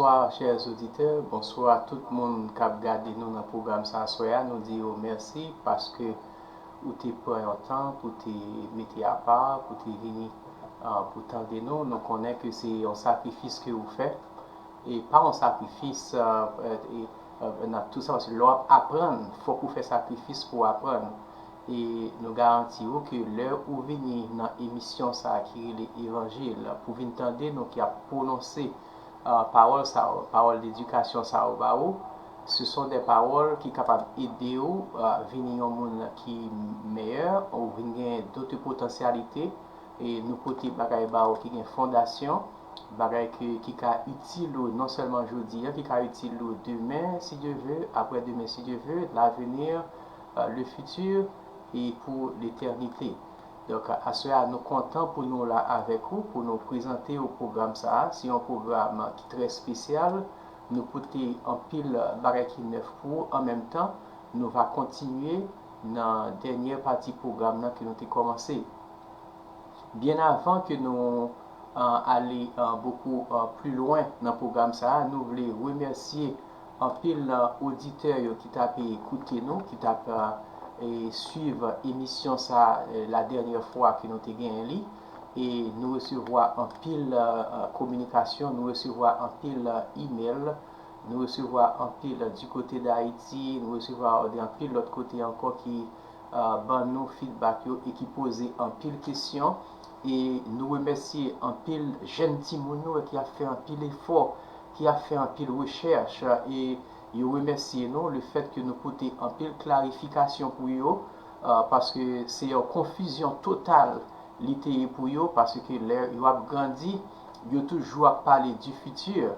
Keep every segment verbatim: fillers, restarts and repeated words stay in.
Bonswa, chè oditè. Bonswa tout moun k ap gade nou nan pwogram sa aswè a. Nou di yo mèsi paske ou te pran yon tan pou te mete apa, pou te vini, ah, pou tande nou. Nou konnen ke se yon sakrifis ke ou fè. E pa yon sakrifis, ah, e, e, nan tout sa, paske lè w ap aprann, fòk ou fè sakrifis pou w aprann. E nou garanti w ke lè ou vini nan emisyon sa a ki rele Evanjil, pou vin tande nou ki ap pwononse, ah, pawòl sa yo, pawòl ledikasyon sa yo ba ou, ce sont des paroles ki kapab ede w, ah, vini yon moun ki meyè, ou vin gen dòt potansyalite, e nou pote bagay ba ou ki gen fondasyon, bagay ke, ki ka itil ou non sèlman jodi a, ki ka itil ou demen, si Dye ve, aprè demen, si Dye ve, lavenir, euh, le futur, e pou letènite. Donk, aswè a, nou kontan pou nou la avèk ou, pou nou prezante ou pwogram sa a. Se yon pwogram ki trè espesyal. Nou pote anpil bagay ki nèf pou ou. An menm tan, nou va kontinye nan dènyè pati pwogram nan ke nou te kòmanse. Byen avan ke nou, euh, ale, euh, bokou, euh, pli lwen nan pwogram sa a, nou vle remèsye anpil, euh, oditè yo ki t ap, eh, koute nou, ki t ap, eh, swiv emisyon sa, eh, la dènyè fwa ke nou te genyen li. E nou resevwa anpil, eh, eh, kominikasyon, nou resevwa anpil, eh, email, nou resevwa anpil, eh, du côté d'Haïti, nou resevwa de anpil lòt kote ankò ki, eh, ban nou feedback yo e ki poze anpil kesyon. E nou remèsye anpil jèn timoun nou ki ap fè anpil efò, ki ap fè anpil rechèch, e yo remèsye nou le fèt ke nou pote anpil klarifikasyon pou yo, eh, paske se yon konfizyon total li te ye pou yo, paske lè yo ap grandi, yo toujou ap pale du futur,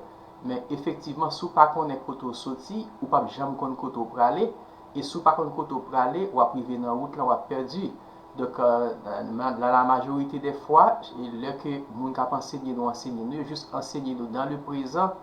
men efektivman, si w pa konnen kote w soti, ou p ap janm konn kote w prale, e si w pa konn kote w prale, w ap rive nan wout lan, w ap pèdi. Donk, euh, nan, nan la majorite dè fwa, lè ke moun k ap ansenye nou, ansenye nou, yo jis ansenye nou dans le présent,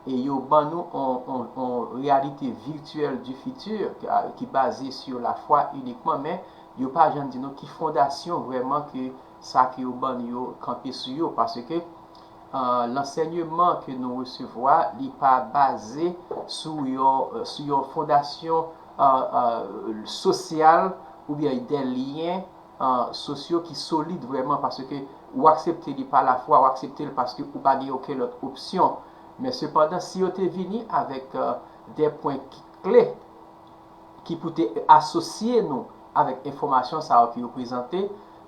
e yo ban nou on, on, on réalité virtuelle du futur, ki, ki baze sur la foi uniquement, men yo pa janm di nou ki fondasyon vrèman ke sa ke yo ban nou yo kanpe sou yo, paske, euh, lansèyman ke nou resevwa, li pa baze sou yon, euh, sou yon fondasyon, euh, euh, sosyal oubyen de lyen, euh, sosyo ki solid vrèman, paske ou aksepte li pa lafwa, ou aksepte l paske ou pa gen okenn lòt opsyon. Men sepandan, si yo te vini avèk, euh, de pwen ki kle, ki pou te asosye nou avèk enfòmasyon sa yo ke yo prezante,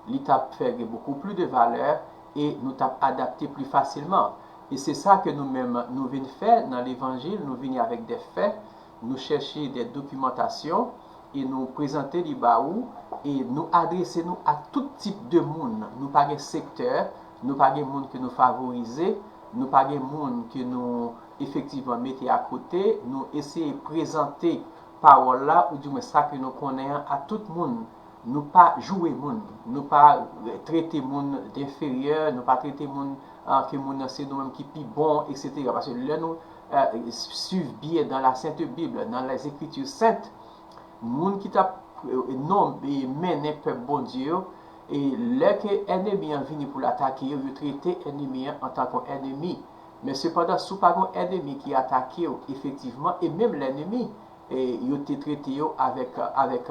li t ap fè gen bokou pli de valè e nou t ap adapte pli fasilman. E se sa ke nou menm nou vin fè nan levanjil, nou vini avèk de fè, nou chèche de dokimantasyon e nou prezante li ba ou, e nou adrese nou a tout tip de moun. Nou pa gen sektè, nou pa gen moun ke nou favorize, nou pa gen moun ke nou efektivman mete akote, nou eseye prezante pawòl la, oudimwen sa ke nou konnen an, a tout moun. Nou pa joure moun, nou pa, eh, trete moun denferyè, nou pa trete moun, ah, ke moun nan se nou menm ki pi bon, etsetera. Paske lè nou, eh, swiv byen dans la Sainte Bible, dans les Écritures saintes, moun ki t ap, eh, non, eh, mennen pèp Bondye yo, e lè ke ènmi an vini pou l atake yo, yo trete ènmi an antanke yon ènmi. Men sepandan, si w pa gen yon ènmi ki atake w efektivman, e menm lènmi, e yo te trete yo avèk, avèk,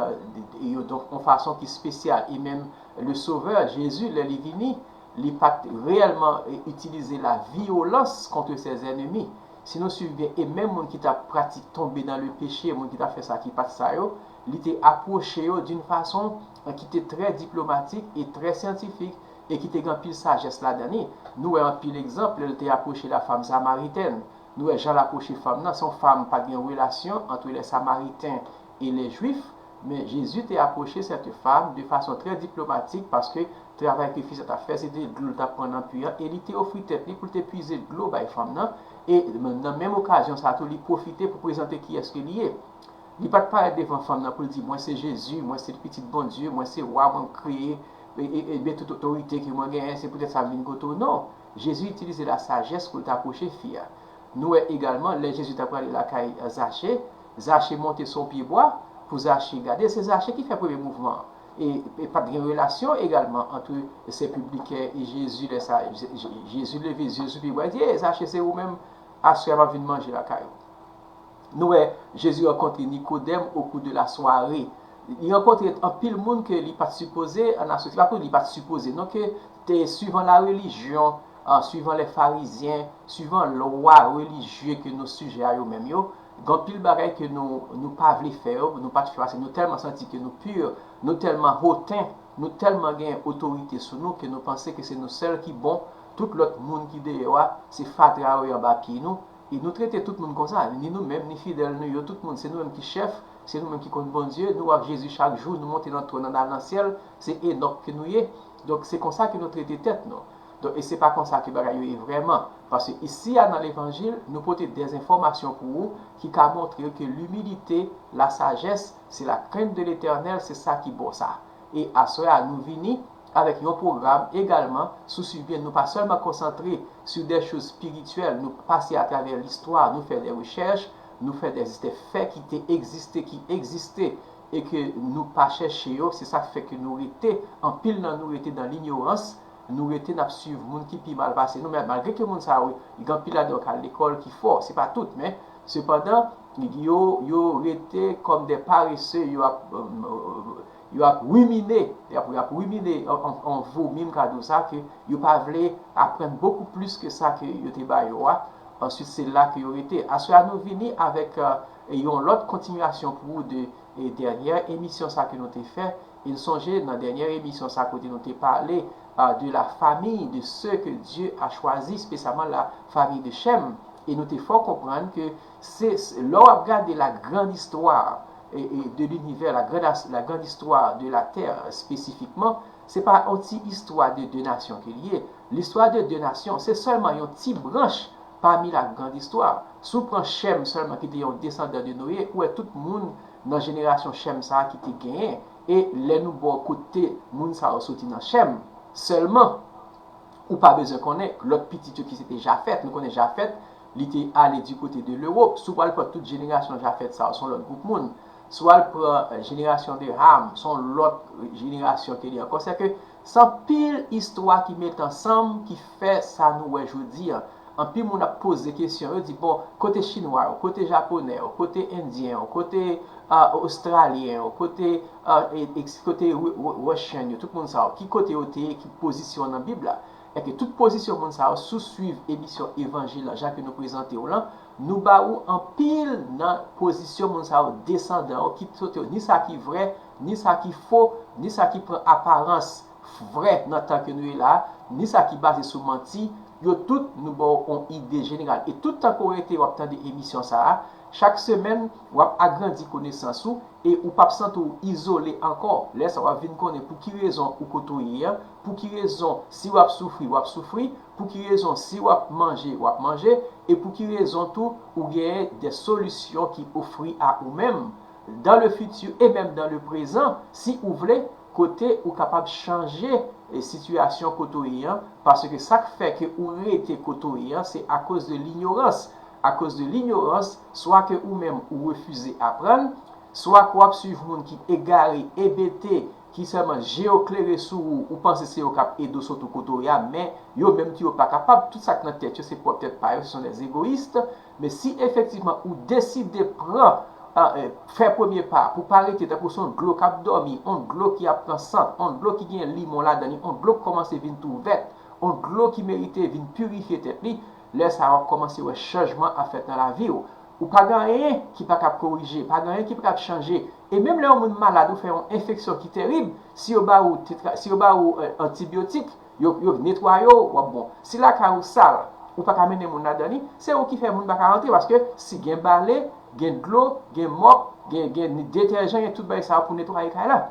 e yo, donk, yon fason ki espesyal. E menm le Sauveur, Jezi, lè li vini, li pa t reyèlman, e, itilize la vyolans contre ses ennemis. Si nou swiv byen, e menm moun ki t ap pratik tonbe dans le péché, moun ki t ap fè sa ki pa t sa yo, li te apwoche yo d'une façon, e, ki te trè diplomatik e trè syantifik, e ki te gen anpil sajès ladan li. Nou wè anpil egzanp, lè l te apwoche la femme samaritaine. Nou wè jan l apwoche fanm nan, se yon fanm, pa t gen relasyon entre les Samaritains et les Juifs, men Jezi te apwoche cette femme de façon très diplomatique, paske travay ke fi sa t ap fè, se te dlo l t ap pran nan pui an, e li te ofri tèt li pou l te puize dlo bay fanm nan, e nan menm okazyon sa tou, li pwofite pou prezante kiyès ke li ye. Li pa t parèt devan fanm nan pou l di, "Mwen se Jezi, mwen se pitit Bondye, mwen se wa, mwen kreye, e, e, e byen tout otorite ke mwen genyen, se poutèt sa m vin kote w." Non, Jezi itilize lasajès pou l t apwoche fi a. Nou wè egalman, lè Jezi t ap prale lakay Zache, Zache monte sou yon pyebwa pou Zache gade, se Zache ki fè premye mouvman an. E, e pa t gen relasyon egalman ant se pibliken e Jezi lè sa, Je-, Je-, Jezi leve zye l sou pyebwa, li di, "Ey, Zache, se ou menm?" Aswè a m ap vin manje lakay ou. Nou wè, Jezi rankontre Nikodèm au cours de la soirée. Li rankontre anpil moun ke li pa t sipoze ann asosye. Se pa pou li pa t sipoze, non, ke te suivan la relijyon, ah, suivan lè farizyen, suivan lwa relijye ke nou sijè a yo menm yo, gen anpil bagay ke nou, nou pa vle fè yo, nou pa t fè yo, paske nou tèlman santi ke nou pi, nou tèlman hoten, nou tèlman gen otorite sou nou ke nou panse ke se nou sèl ki bon, tout lòt moun ki deyò a, se fatra yo anba pye nou, e nou trete tout moun konsa, ni nou menm, ni fidèl nou yo, tout moun, se nou menm ki chèf, se nou menm ki konn Bondye, nou ak Jezi chak jou, nou monte nan twòn, n al nan syèl, se Enòk ke nou ye. Donk, se konsa ke nou trete tèt nou. Donk, e se pa konsa ke bagay yo ye vrèman. Paske isi a nan levanjil, nou pote dèzenfòmasyon pou ou ki ka montre ke limilite, lasajès, se la krent de Letènèl, se sa ki bon sa. E aswè a, nou vini avèk yon pwogram egalman, si w swiv byen, nou pa sèlman konsantre sur des choses spirituelles, nou pase atravè listwa, nou fè de rechèch, nou fè de, de fè ki te egziste, ki egziste, e ke nou pa chèche yo, se sa k fè ke nou rete, anpil nan nou rete dan linyorans, nou rete n ap swiv moun ki pi mal pase nou, men malgre ke moun sa yo, gen anpil ladan yo k al lekòl, ki fò, se pa tout, men, sepandan, yo, yo rete kòm de parese, yo ap, euh, yo ap rimine, y ap, y ap rimine an, an, an vomi, m ka di w sa, ke yo pa vle aprann bokou plis ke sa ke yo te ba yo a. Answit, se la ke yo rete. Aswè a, nou vini avèk, euh, yon lòt kontinyasyon pou ou de, e dènyè emisyon sa ke nou te fè. E n sonje nan dènyè emisyon sa kote nou te pale, euh, de la famille de ceux que Dieu a choisi, spécialement la famille de Shem. E nou te fè w konprann ke se, se, lè w ap gade la grande histoire, e, e, de l'univers, la grande, la grande histoire de la terre spécifiquement, se pa yon ti istwa de de nasyon ke li ye. Listwa de de nasyon, se sèlman yon ti branch pami la grande histoire. Si w pran Shem sèlman ki te yon desandan de Noye, ou wè tout moun nan jenerasyon Shem sa a ki te genyen. E lè nou ba w kote moun sa yo soti nan Shem, sèlman, ou pa bezwen konnen lòt pitit yo ki se te Jafèt. Nou konnen Jafèt, li te ale di kote de Lewòp. Si w pral pran tout jenerasyon Jafèt sa yo, se yon lòt gwoup moun. Si w al pran, euh, jenerasyon de Ham, se yon lòt jenerasyon ke li ankò. Sèke se anpil istwa ki met ansanm ki fè sa nou wè jodi a. Anpil moun ap poze kesyon, yo di, bon, kote Chinwa yo, kote Japonè yo, kote Endyen yo, kote, ah, Ostralyen yo, kote, ah, e, e, kote Ru-, Ru-, Russian yo, tout moun sa yo, ki kote yo te ye, ki pozisyon nan Bib la? Èske tout pozisyon moun sa yo, si w swiv emisyon Evanjil la, jan ke nou prezante w lan, nou ba ou anpil nan pozisyon moun sa yo, desandan yo, ki sot yo, ni sa ki vrè, ni sa ki fo, ni sa ki pran aparans vrè nan tan ke nou ye la, ni sa ki baze sou manti, yo tout nou ba w yon ide jeneral. E tout tan ke w rete w ap tande emisyon sa a, chak semèn, w ap agrandi konesans ou e ou p ap santi w izole ankò. Lè sa a, w ap vin konnen pou ki rezon ou kote w ye a, pou ki rezon si w ap soufri, w ap soufri, pou ki rezon si w ap manje, w ap manje, e pou ki rezon tou ou genyen de solisyon ki ofri a ou menm, dans le futur et même dans le présent, si ou vle, kote ou kapab chanje, e, sitiyasyon kote w ye an, paske sa k fè ke ou rete kote w ye an, se akoz de linyorans. Akoz de linyorans, swa ke ou menm ou refize aprann, swa ke w ap swiv moun ki egare, ebete, ki sèlman je yo klere sou ou, ou panse se yo k ap ede w sot ou kote w ye a, men yo menm tou yo pa kapab, tout sa k nan tèt yo se pwòp tèt pa yo, ce sont des égoïstes. Men si efektivman ou deside pran, ah, eh, fè premye pa pou pa rete tankou se yon dlo k ap dòmi, yon dlo ki ap pran sant, yon dlo ki gen limon ladan li, yon dlo k kòmanse vin tou vèt, yon dlo ki merite vin pirifye tèt li, lè sa a w ap kòmanse wè chanjman ap fèt nan lavi w. Ou pa gen anyen ki pa kab korije, pa gen anyen ki pa kab chanje. E menm lè yon moun malad ou fè yon enfeksyon ki terib, si yo ba ou tetra, si yo ba ou, eh, antibyotik, yo, yo netwaye w, w ap bon. Si lakay ou sal, ou pa ka mennen moun ladan li, se ou ki fè moun pa ka rantre, paske si gen bale, gen dlo, gen mòp, gen, gen detèjan, gen tout bagay sa yo pou netwaye kay la.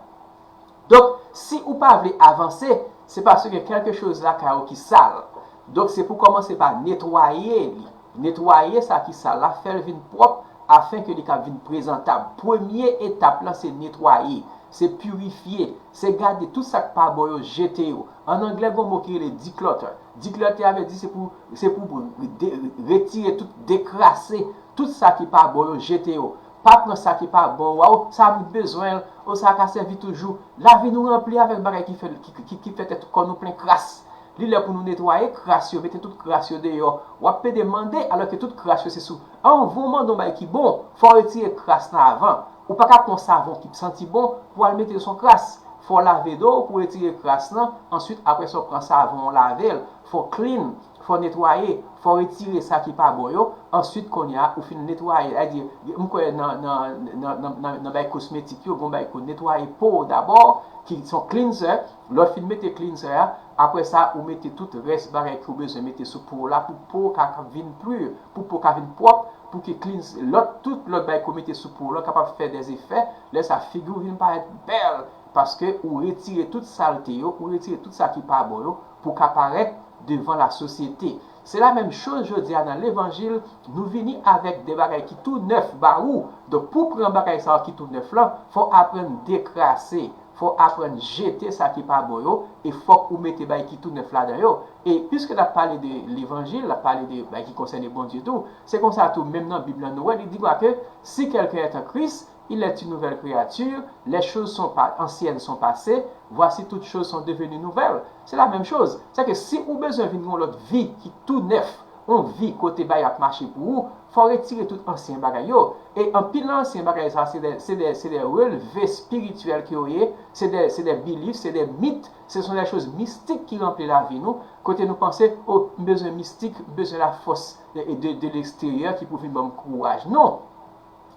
Donk, si ou pa vle avanse, se paske gen kèlke choz lakay ou ki sal. Donk, se pou kòmanse pa netwaye li. Netwaye sa ki sal la, fè l vin pwòp, afen ke li kab vin prezantab. Premye etap lan, se netwaye, se pirifye, se gade tout sa k pa bon yo, jete yo. An anglè, gen yon mo ki rele declutter. Declutter a vle di se pou, se pou de, retire tout, dekrase tout sa ki pa bon yo, jete yo. Pa pran sa ki pa bon, waw, sa m bezwen l, o sa ka sèvi toujou. Lavi nou ranpli avèk bagay ki fè, ki, ki, ki fè tèt kò nou plen kras. Li lè pou nou netwaye kras yo, mete tout kras yo deyò. W ap pede mande, alòske tout kras yo se sou. Anvan w mande yon bagay ki bon, fò w retire kras lan avan. Ou pa ka pran yon savon ki santi bon pou al mete l sou yon kras. Fò w lave do w pou w retire kras lan, answit apre sa w pran savon w lave l. Fò w clean, fò w netwaye, fò w retire sa ki pa bon yo. Answit kounye a ou fin netwaye. Sa vle di, m kwè nan, nan, nan, nan, nan, nan bagay kosmetik yo, gen yon bagay pou netwaye po w dabò, ki se yon cleanser. Lè w fin mete cleanser a, apre sa ou mete tout rès bagay ke w bezwen mete sou po w la pou po w ka, ka vin pur, pou po w ka vin pwòp, pou ke cleans, lòt, tout lòt bagay ke w mete sou po w lan kapab fè dèzefè. Lè sa figi w vin parèt bèl, paske ou retire tout salte yo, ou retire tout sa ki pa bon yo, pou w ka parèt devan lasosyete. Se la menm choz jodi a nan levanjil, nou vini avèk de bagay ki tou nèf ba ou. Donk pou w pran bagay sa yo ki tou nèf lan, fò w aprann dekrase, fò w aprann jete sa ki pa bon yo, e fòk ou mete bagay ki tou nèf ladan yo. E piske n ap pale de levanjil, n ap pale de bagay ki konsène Bondye tou, se konsa tou, menm nan Bib lan nou wè, li di nou ke si quelqu'un est en Christ, il est une nouvelle créature, les choses sont pa, anciennes sont passées, voici toutes choses sont devenues nouvelles. Se la menm choz. Se ke si ou bezwen vin gen yon lòt vi ki tou nèf, yon vi kote bagay ap mache pou ou, fò w retire tout ansyen bagay yo. E anpil nan ansyen bagay sa, se de, se de, se de relve espirityèl ke yo ye, se de, se de bilif, se de mit, ce sont des choses mystiques ki ranpli lavi nou, kote nou panse, o, m bezwen mistik, m bezwen lafòs de, de, de leksteryè ki pou vin ban m kouraj. Non!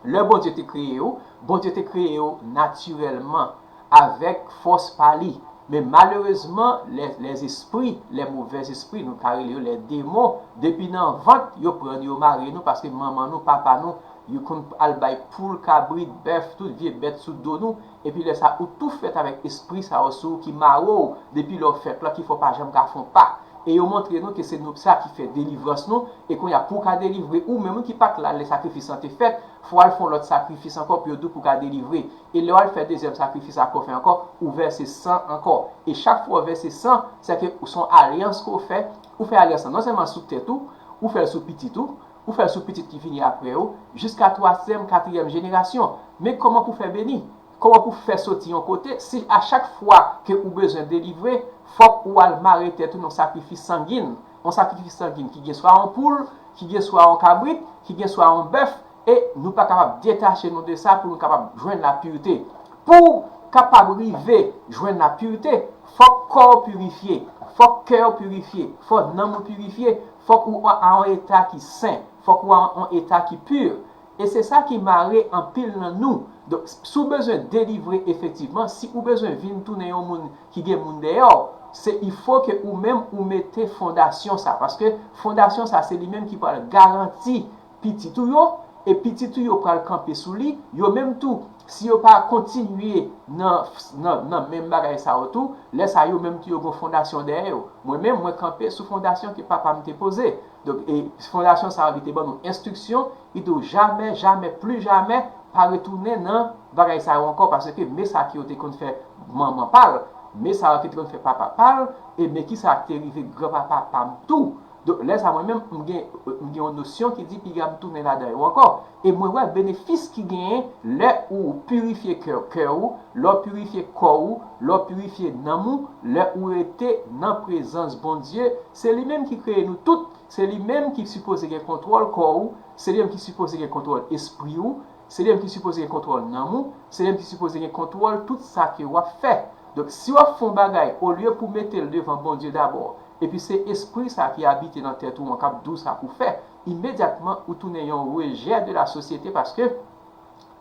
Lè Bondye te kreye w, Bondye te kreye w natirèlman, avèk fòs pa li. Men malerezman, lè, lèzespri, lè movèzespri, nou ka rele yo lè demon, depi nan vant, yo pran nou, yo mare nou, paske manman nou, papa nou, yo konn al bay poul, kabrit, bèf, tout vye bèt sou do nou, epi lè sa, ou tou fèt avèk espri sa yo sou ou ki mare w, depi lè w fèt la, ki fè w pa janm ka fè yon pa. E yo montre nou ke se nou sa ki fè delivrans nou, e kounye a pou w ka delivre ou menm ki pa t la lè sakrifis lan te fèt, fò w al fè yon lòt sakrifis ankò pou yo di w pou w ka delivre. E lè w al fè dezyèm sakrifis la ke w fè ankò, ou vèse san ankò. E chak fwa w vèse san, se ke se yon alyans ke w fè, ou fè alyans lan non sèlman sou tèt ou, ou fè l sou pitit ou, ou fè l sou pitit ki vini apre w, jiska twazyèm, katriyèm jenerasyon. Men kòman pou w fè beni? Kòman pou w fè soti yon kote? Si a chak fwa ke ou bezwen delivre, fòk ou al mare tèt ou nan sakrifis sangin. Yon sakrifis sangin ki gen swa yon poul, ki gen swa yon kabrit, ki gen swa yon bèf, e nou pa kapab detache nou de sa pou nou kapab jwenn lapirite. Pou w kapab rive jwenn lapirite, fòk kò w pirifye, fòk kè w pirifye, fòk nanm ou pirifye, fòk ou a yon eta ki sen, fòk ou a yon eta ki pur. E se sa ki mare anpil nan nou. Donk, si w bezwen delivre efektivman, si ou bezwen vin tounen yon moun ki gen moun dèyè w, se il faut que ou menm ou mete fondasyon sa. Paske fondasyon sa, se li menm ki pral garanti pitit ou yo, e pitit ou yo pral kanpe sou li, yo menm tou, si yo pa kontinye nan, nan, nan menm bagay sa yo tou, lè sa yo menm tou yo gen fondasyon dèyè yo. Mwen menm, mwen kanpe sou fondasyon ke papa m te poze. Donk, e fondasyon sa yo, li te ban nou enstriksyon, li di w jamè, jamè, pli jamè, pa retounen nan bagay sa yo ankò, paske men sa ke yo te konn fè manman pa l, men sa yo ke te konn fè papa pa l, e men kisa k te rive granpapa pa m tou. Donk, lè sa, mwen menm, m gen, m gen yon nosyon ki di piga m tounen ladan yo ankò. E mwen wè benefis ki genyen lè ou pirifye kè, kè ou, lè w pirifye kò ou, lè w pirifye nanm ou, lè ou rete nan prezans Bondye. Se li menm ki kreye nou tout, se li menm ki sipoze gen kontwòl kò ou, se li menm ki sipoze gen kontwòl espri ou, se li menm ki sipoze gen kontwòl nanm ou, se li menm ki sipoze gen kontwòl tout sa ke w ap fè. Donk, si w ap fè yon bagay, olye pou w mete l devan Bondye dabò, epi se espri sa ki abite nan tèt ou an k ap di w sa pou w fè, imedyatman ou tounen yon rejè de la sosyete, paske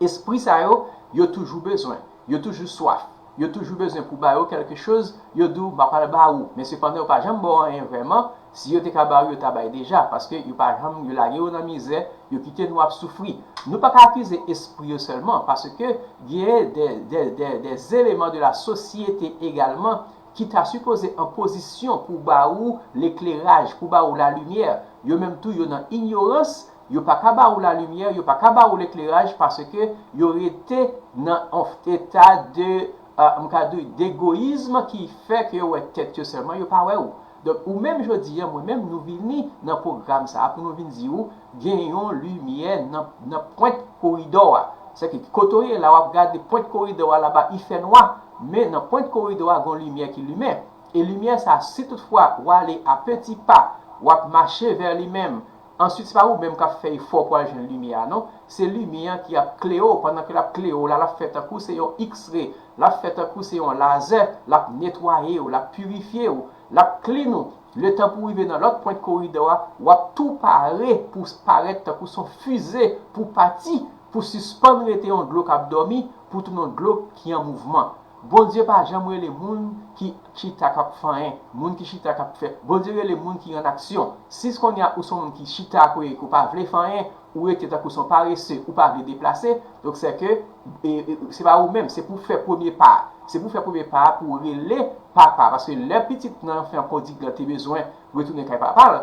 espri sa yo, yo toujou bezwen, yo toujou swaf, yo toujou bezwen pou ba yo kèlke choz, yo di w, "M ap al ba ou," men sepandan yo pa janm ba w anyen vrèman, si yo te ka ba w, yo ta bay deja, paske yo pa janm, yo lage yo nan mizè, yo kite nou ap soufri. Nou pa ka akize espri yo sèlman, paske genyen de, de, de, de eleman de la sosyete egalman ki ta sipoze an pozisyon pou ba ou lekleraj, pou ba ou lalimyè. Yo menm tou, yo nan inyorans, yo pa ka ba ou lalimyè, yo pa ka ba ou lekleraj, paske yo rete nan yon eta de, euh, m ka di, degoyizm ki fè ke yo wè tèt yo sèlman, yo pa wè ou. Donk, ou menm jodi a, mwen menm, nou vini nan pwogram sa a pou nou vin di ou, gen yon limyè nan, nan pwent koridò a. Sèke kote w ye la, w ap gade pwent koridò a laba, li fè nwa, men nan pwent koridò a, gen yon limyè ki limen. E limyè sa, si toutfwa w ale a peti pa, w ap mache vè li menm. Answit, se pa ou menm k ap fè efò pou al jwenn limyè a, non. Se limyè an ki ap klere w. Pandan ke l ap klere w la, l ap fè tankou se yon X-ray, l ap fè tankou se yon lazè, l ap netwaye w, l ap pirifye w, l ap klin ou. Letan pou w rive nan lòt pwent koridò a, w ap tou pare pou parèt tankou se yon fize pou pati, pou sispann rete yon dlo k ap dòmi, pou tounen yon dlo ki an mouvman. Bondye pa janm rele moun ki chita k ap fè anyen, moun ki chita k ap fè. Bondye rele moun ki an aksyon. Si kounye a ou se yon moun ki chita kote ke w pa vle fè anyen, ou rete tankou se yon parese, ou pa vle deplase, donk se ke e, e, se pa ou menm, se pou w fè premye pa a. Se pou w fè premye pa a pou w rele papa, paske lè pitit nan anfan pwodig lan te bezwen retounen kay papa l,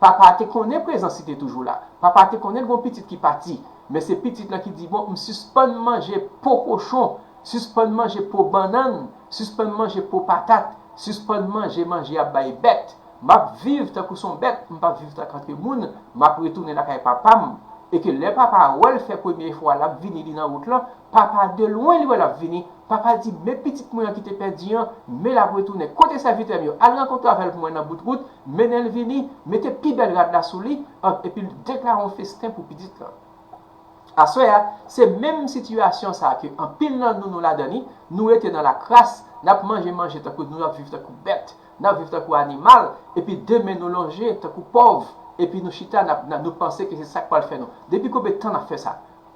papa a te konnen prezans li te toujou la. Papa a te konnen l gen yon pitit ki pati. Men se pitit lan ki di, bon, m sispann manje po kochon, sispann manje po bannann, sispann manje po patat, sispann manje manje y ap bay bèt. M ap viv tankou se yon bèt, m p ap viv tankou antre moun, m ap retounen lakay papa m. E ke lè papa a wè l fè premye efò a, l ap vini, li nan wout lan, papa a de lwen li wè l ap vini, papa di, men pitit mwen an ki te pèdi an, men l ap retounen. Kote sèvitè m yo? Al rankontre avè l pou mwen nan bout wout, mennen l vini, mete pi bèl rad la sou li, an, epi l deklare yon festen pou pitit lan. Aswè a, se menm sitiyasyon sa a ke anpil nan nou, nou ladan li, nou rete nan lakras, n ap manje manje tankou nou ap viv tankou bèt, n ap viv tankou animal, epi de men nou lonje tankou pòv, epi nou chita, n ap, n ap, nou panse ke se sa k pral fè nou. Depi konbyen tan n ap fè sa?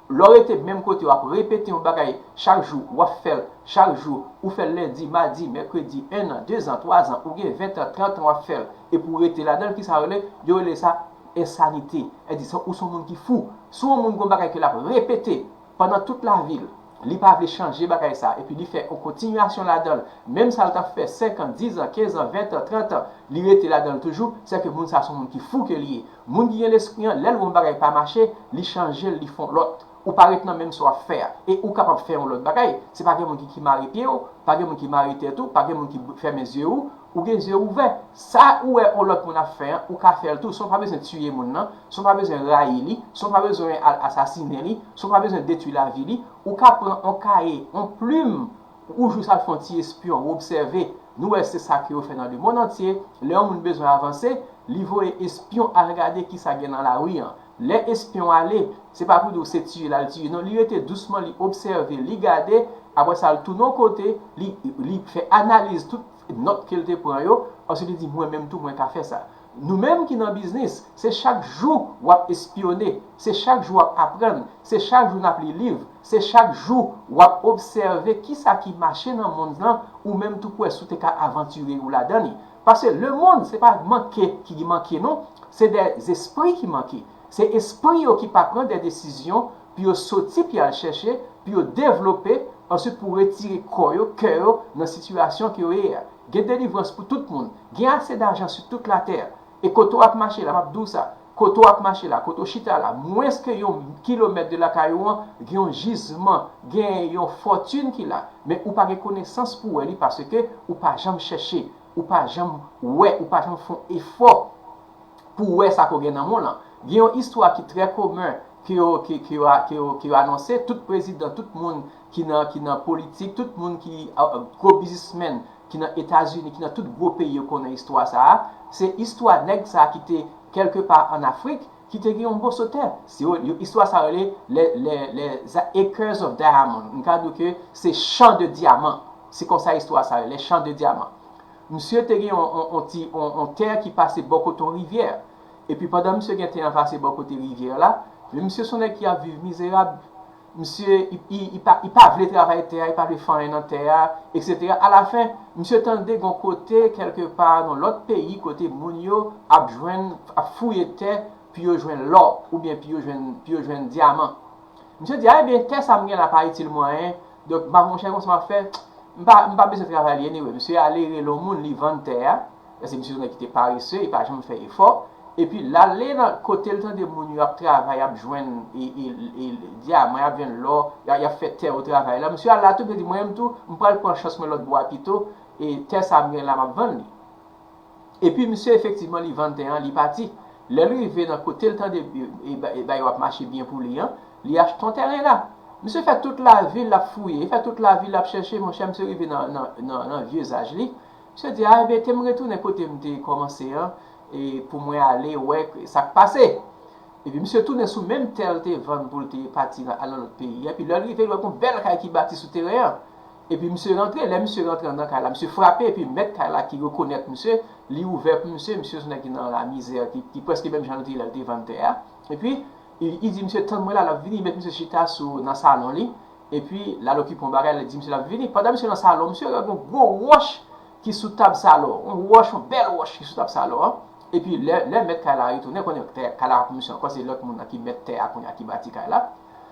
Lè w rete menm kote, w ap repete yon bagay chak jou, w ap fè l chak jou, ou fè l lendi, madi, mèkredi, en an, de zan, twa zan, ou gen ven an, trant an w ap fè l, epi w rete ladan l, kisa yo rele? Yo rele sa ensanite. Èdi, se, ou se yon moun ki fou. Si yon moun gen yon bagay ke l ap repete pandan tout lavi l, li pa vle chanje bagay sa, epi li fè yon kontinyasyon ladan l, menm sa l t ap fè senk an, diz an, kenz an, ven an, trant an, li rete ladan l toujou, se ke moun sa se yon moun ki fou ke li ye. Moun ki gen lespri an, lè l wè yon bagay pa mache, li chanje l, li fè yon lòt. Ou pa ret nan menm sa w ap fè a. E ou kapab fè yon lòt bagay. Se pa gen moun ki, ki mare pye w, pa gen moun ki mare tèt ou, pa gen moun ki fèmen zye ou, ou gen zye ouvè. Sa ou wè yon lòt moun ap fè an, ou ka fè l tou, san w pa bezwen tiye moun nan, san w pa bezwen rayi li, san w pa bezwen al asasinen li, san w pa bezwen detwi lavi li. Ou ka pran yon kaye, yon plim, ou jis al fè yon ti espyon, ou obsève. Nou wè se sa ke yo fè nan lemonn antye. Lè yon moun bezwen avanse, li voye espyon al gade kisa gen nan lari an. Lè espyon ale, se pa pou di w se tiye l al tiye, non, li rete dousman, li obsève, li gade, apre sa l tounen yon kote, li, li fè analiz tout nòt ke l te pran yo, answit li di, mwen menm tou, mwen ka fè sa. Nou menm ki nan biznis, se chak jou w ap espyone, se chak jou w ap aprann, se chak jou n ap li liv, se chak jou w ap obsève kisa ki mache nan mond lan, ou menm tou pou wè si w te ka avantire w ladan li. Paske lemonn, se pa manke ki manke, non, se dèzespri ki manke. Se espri yo ki pa pran de desizyon pou yo soti, pou yo al chèche, pou yo devlope, answit pou retire kò yo, kè yo, nan sitiyasyon ke yo ye a. Gen delivrans pou tout moun. Gen ase dajan sou tout latè. E kote w ap mache la, m ap di w sa, kote w ap mache la, kote w chita la, mwens ke yon kilomèt de lakay ou an, gen yon jizman, gen yon fòtin ki la. Men ou pa gen konesans pou wè li paske ou pa janm chèche, ou pa janm wè, ou pa janm fè yon efò pou wè sa ke w gen nan men w lan. Gen yon istwa ki trè komen ke yo, ke, ke yo, ke yo, ke yo anonse, tout prezidan, tout moun ki nan, ki nan politik, tout moun ki, a, gwo biznismenn ki nan Etazini, ki nan tout gwo peyi yo konnen istwa sa a. Se istwa nèg sa a ki te kèlkepa ann Afrik, ki te gen yon moso tè. Se yo, yo, istwa sa a rele les, les, les acres of diamond. M ka di w ke se chan de dyaman. Se konsa istwa sa a rele, les champs de diamants. Misye te gen yon, yon, yon ti, yon, yon tè ki pase bò kote yon rivyè. Epi pandan misye gen tè an pase bò kote rivyè la, men misye se yon nèg ki ap viv mizerab. Misye, li, li, li pa, li pa vle travay tè a, li pa vle fè anyen nan tè a, etsetera. Alafen, misye tande gen yon kote, kèlkepa nan lòt peyi, kote moun yo ap jwenn, ap fouye tè pou yo jwenn lò, oubyen pou yo jwenn, pou yo jwenn dyaman. Misye di, a, ebyen, tè sa m gen la pa itil mwen anyen, donk, m pa, monchè, konsa m ap fè, m pa, m pa bezwen travay li anyway. Misye ale rele yon moun, li vann tè a, paske misye se yon nèg ki te parese, li pa janm fè efò. Epi l ale nan kote l tande moun yo ap travay, ap jwenn e, e, e, dyaman, y ap jwenn lò, y a- y ap fè tè yo travay la. Misye al la tou, misye di, mwen menm tou, m pral pran chans mwen lòt bò a pito, e tè sa m gen la, m ap vann li. Epi misye efektivman li vann tè an, li pati. Lè l rive nan kote l tande e, e, e, bagay yo ap mache byen pou li an, li achte yon tèren la. Misye fè tout lavi l ap fouye, li fè tout lavi l ap chèche, monchè, misye rive nan, nan, nan, nan vye zaj li. Misye di, a, ebyen, te m retounen kote m te kòmanse an, e pou mwen ale wè sa k pase. Epi misye tounen sou menm tè l te vann pou l te pati al nan lòt peyi. Epi lè l rive, l wè gon bèl kay ki bati sou teren an. Epi misye rantre, lè misye rantre anndan kay la, misye frape, epi mèt kay la ki rekonèt misye, li ouvè pou misye, misye se yon nèg ki nan lamizè, ki, ki prèske menm jan l te ye lè l te vann tè a. Epi, li, li di misye, tann mwen la, l ap vini, li met misye chita sou, nan salon li. Epi, l al okipe yon bagay, l di misye l ap vini. Pandan misye nan salon, misye wè gon gwo wòch ki sou tab salon. Yon wòch, yon bèl wòch ki sou tab salon an. Epi, lè, lè mèt kay la retounen, konnen tè, kay la pou misye ankò, se lòt moun nan ki mèt tè a kounye a ki bati kay la.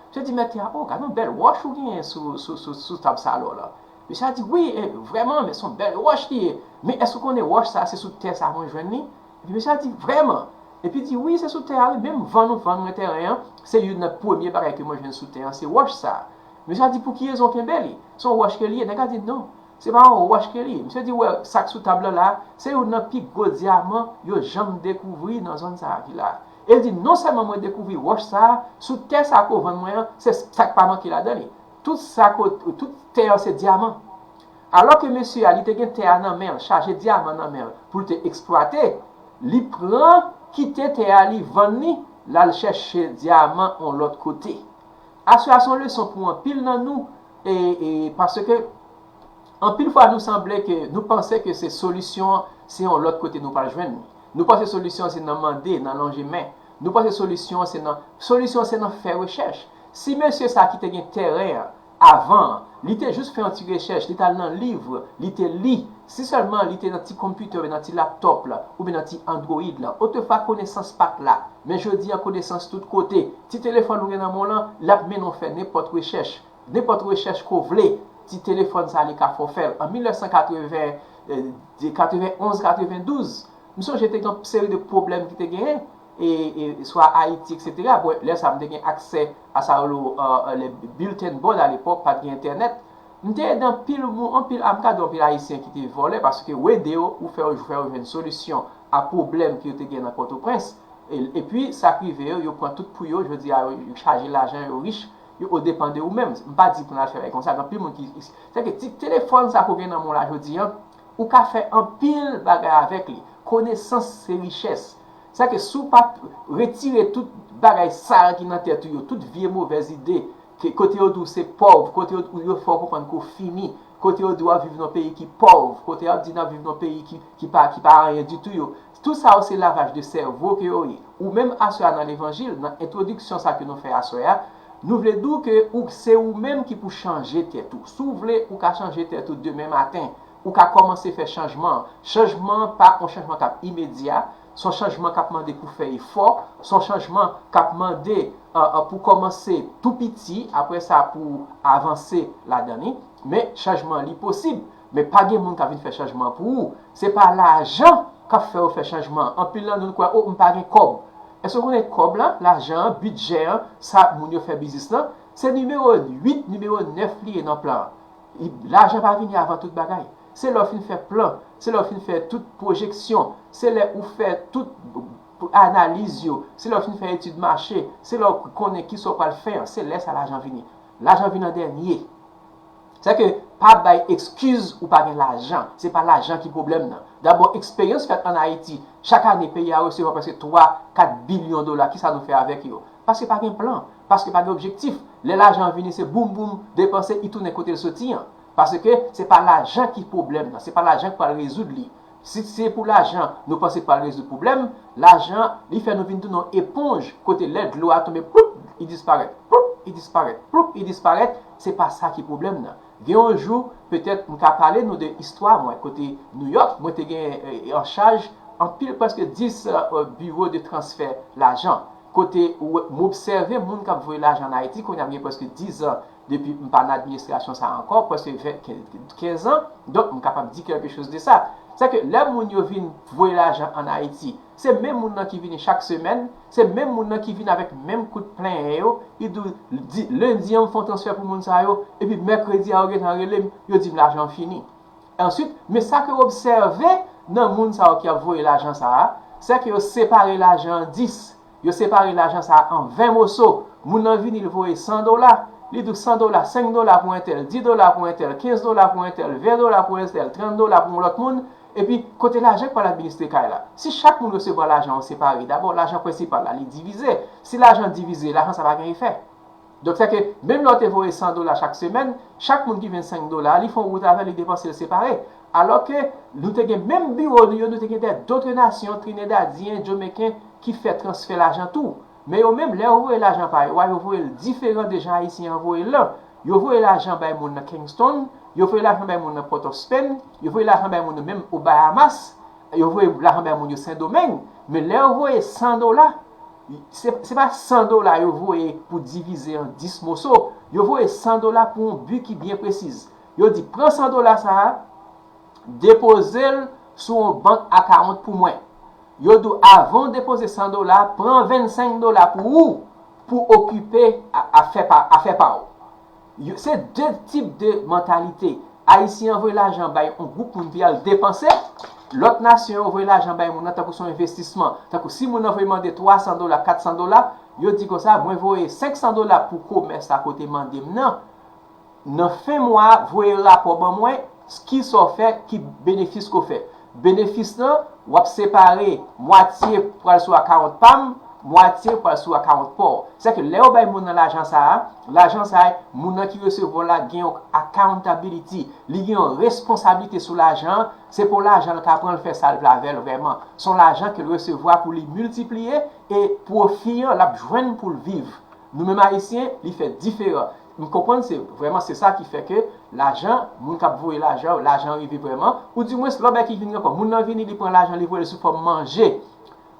Misye di mèt tè a, o, gade yon bèl wòch ou genyen sou, sou, sou, sou tab salon la. Mesye a di, wi, e, vrèman, men se yon bèl wòch li ye. Men èske w konnen wòch sa, se sou tè sa mwen jwenn li? Epi mesye a di, vrèman? Epi di, wi, se sou tè a, wi, menm vann ou vann mwen teren an, se youn nan premye bagay ke mwen jwenn sou tè an, se wòch sa. Mesye a di, pou ki rezon w kenbe li? Se yon wòch ke li ye? Nèg la di, non, se pa yon wòch ke li ye. Misye di, wè, sa k sou tab lan la, se youn nan pi gwo dyaman yo janm dekouvri nan zòn sa a ki la. E l di, non sèlman mwen dekouvri wòch sa a, sou tè sa a ke w vann mwen an, se sa k pa manke ladan li. Tout sa ke w, tout tè an se dyaman. Alò ke mesye a, li te gen tè a nan men l, chaje dyaman nan men l, pou l te eksplwate, li pran, kite tè a, li vann li, l al chèche dyaman yon lòt kote. Aswè a se yon leson pou anpil nan nou, e, e, paske anpil fwa nou sanble ke, nou panse ke se solisyon an, se yon lòt kote nou pral jwenn li. Nou panse solisyon an se nan mande, nan lonje men. Nou panse solisyon an se nan, solisyon an se nan fè rechèch. Si mesye sa ki te gen teren an, avan an, li te jis fè yon ti rechèch, li t al nan liv, li te li, si sèlman li te nan ti konpitè oubyen nan ti laptòp la, oubyen nan ti Android la, otrefwa konesans pa t la. Men jodi a konesans tout kote. Ti telefòn ou gen nan men w lan, l ap mennen w fè nenpòt rechèch. Nenpòt rechèch ke w vle, ti telefòn sa li ka fè w fè l. An mil nèf san katreven, eh, katreven onz, katreven douz, m sonje te gen yon seri de pwoblèm ki te genyen, e, e, swa Ayiti, etsetera. Bon, lè sa a, m te gen aksè a sa yo rele, euh, euh, le bulletin board à l'époque, pa t gen entènèt. M te ede anpil moun, anpil, a, m ka di anpil Ayisyen ki te vòlè, paske w ede yo, ou fè yo, fè yo jwenn solisyon a pwoblèm ke yo te gen nan Pòtoprens. E, epi, sa k rive yo, yo pran tout pou yo, jodi a, yo, yo chaje lajan, yo rich, yo, yo depann de ou menm. M pa di pou n al fè bagay konsa, gen anpil moun ki, se ke ti telefòn sa ke w gen nan men w la jodi a, ou ka fè anpil bagay avèk li. Konesans se richès. Sa ke si w pa retire tout bagay sal ki nan tèt ou yo, tout vye movèz ide, ke kote yo di w se pòv, kote yo, yo fè w konprann ke w fini, kote yo di w ap viv nan peyi ki pòv, kote y ap di n ap viv nan peyi ki, ki pa, ki pa anyen ditou yo. Tout sa yo se lavaj de sèvo ke yo ye. Ou menm aswè a nan levanjil, nan entwodiksyon sa ke nou fè aswè a, nou vle di w ke ou, se ou menm ki pou chanje tèt ou. Si w vle, ou ka chanje tèt ou demen maten. Ou ka kòmanse fè chanjman an. Chanjman an pa yon chanjman k ap imedya, se yon chanjman k ap mande pou fè efò, se yon chanjman k ap mande, euh, euh, pou kòmanse tou piti, apre sa pou avanse ladan li. Men chanjman an li posib. Men pa gen moun k ap vin fè chanjman an pou ou. Se pa lajan k ap fè yo fè chanjman an. Anpil nan nou, nou kwè, o, m pa gen kòb. Èske w konnen kòb la, lajan an, bidjè an, sa moun yo fè biznis lan, se nimewo uit, nimewo nèf li ye nan plan an. Lajan pa vini avan tout bagay. Se lè w fin fè plan, se lè w fin fè tout pwojeksyon, se lè ou fè tout analiz yo, se lè w fin fè etid mache, se lè w konnen kisa w pral fè an, se lè sa lajan vini. Lajan vin an dènye. Sèke pa bay ekskiz ou pa gen lajan. Se pa lajan ki pwoblèm nan. Dabò, eksperyans fèt ann Ayiti, chak ane, peyi a resevwa prèske twa, kat bilyon dola. Kisa nou fè avèk yo? Paske pa gen plan, paske pa gen objektif. Lè lajan an vini, se boum boum, depanse, li tounen kote l soti an. Paske se pa lajan ki pwoblèm nan, se pa lajan k pral rezoud li. Si se pou lajan nou panse k pral rezoud pwoblèm, lajan, li fè nou vin tounen yon eponj, kote lè dlo a tonbe, ploup, li disparèt, ploup, li disparèt, ploup, li disparèt, se pa sa ki pwoblèm nan. Gen yon jou, petèt, m ka pale nou de istwa mwen, kote Nouyòk, mwen te gen, eh, an chaj anpil, prèske dis, eh, biwo de transfè lajan. Kote ou, m obsève moun k ap voye lajan ann Ayiti, kounye a m gen prèske diz an depi m pa nan administrasyon sa a ankò, prèske ven, kenz an. Donk, m kapab di quelque chose de ça. Sèke lè moun yo vin voye lajan ann Ayiti, se menm moun nan ki vini chak semèn, se menm moun nan ki vin avèk menm kout plenyen yo, li di, di, lendi an, m fè yon transfè pou moun sa yo, epi mèkredi a, yo gentan rele m, yo di m lajan an fini. Answit, men sa ke w obsève nan moun sa yo ki ap voye lajan sa a, se ke yo separe lajan an dis. Yo separe lajan sa a an ven moso. Moun nan vini, li voye san dola. Li di w san dola, senk dola pou entèl, dis dola pou entèl, kenz dola pou entèl, ven dola pou entèl, trant dola pou yon lòt moun. Epi, kote lajan k pral administre kay la? Si chak moun resevwa lajan an separe, dabò, lajan prensipal la, li divize. Si lajan divize, lajan sa pa gen efè. Donk, sèke menm lè w te voye san dola chak semèn, chak moun ki jwenn senk dola, li fè yon wout avè l, li depanse l separe. Alò ke nou te gen menm biwo nou yo, nou te gen de dotre nasyon, Trinidadyen, Jamaican, ki fè transfè lajan tou. Men yo menm, lè yo voye lajan pa yo a, yo voye l diferan de jan Ayisyen an voye l lan. Yo voye lajan bay moun nan Kingston, yo voye lajan bay moun nan Port of Spain, yo voye lajan bay moun nan menm o Bahamas, yo voye lajan bay moun yo Sendomeng. Men lè yo voye san dola, se, se pa san dola yo voye pou divize an dis moso. Yo voye san dola pou yon bi ki byen presiz. Yo di, pran san dola sa a, depoze l sou yon bank akawont pou mwen. Yo di w, avan w depoze san dola, pran vennsenk dola pou ou, pou okipe a- afè pa, afè pa w. Yo- Se de tip de mantalite. Ayisyen an voye lajan bay yon gwoup moun pou y al depanse, lòt nasyon yo voye lajan bay moun nan tankou se yon envestisman. Tankou si moun nan voye mande twa san dola, kat san dola, yo di konsa, mwen voye senk san dola pou komès la kote mande m nan, nan fen mwa a, voye rapò ban mwen, kisa w fè, ki benefis ke w fè. Benefis lan, w ap separe, mwatye pral sou akawont pa m, mwatye pral sou akawont pa w. Sèke lè yo bay moun nan lajan sa a, lajan sa a, moun nan ki resevwa l la gen yon accountability, li gen yon responsablite sou lajan an, se pou lajan l ka pran l fè sa l vle avè l vrèman. Se yon lajan ke l resevwa pou li miltipliye e pwofi an l ap jwenn pou l viv. Nou menm Ayisyen, li fèt diferan. M konprann se vrèman se sa ki fè ke lajan, moun k ap voye lajan, lajan rive vrèman, oudimwens lòt bagay ki vini ankò, moun nan vini, li pran lajan, li voye l sou fòm manje.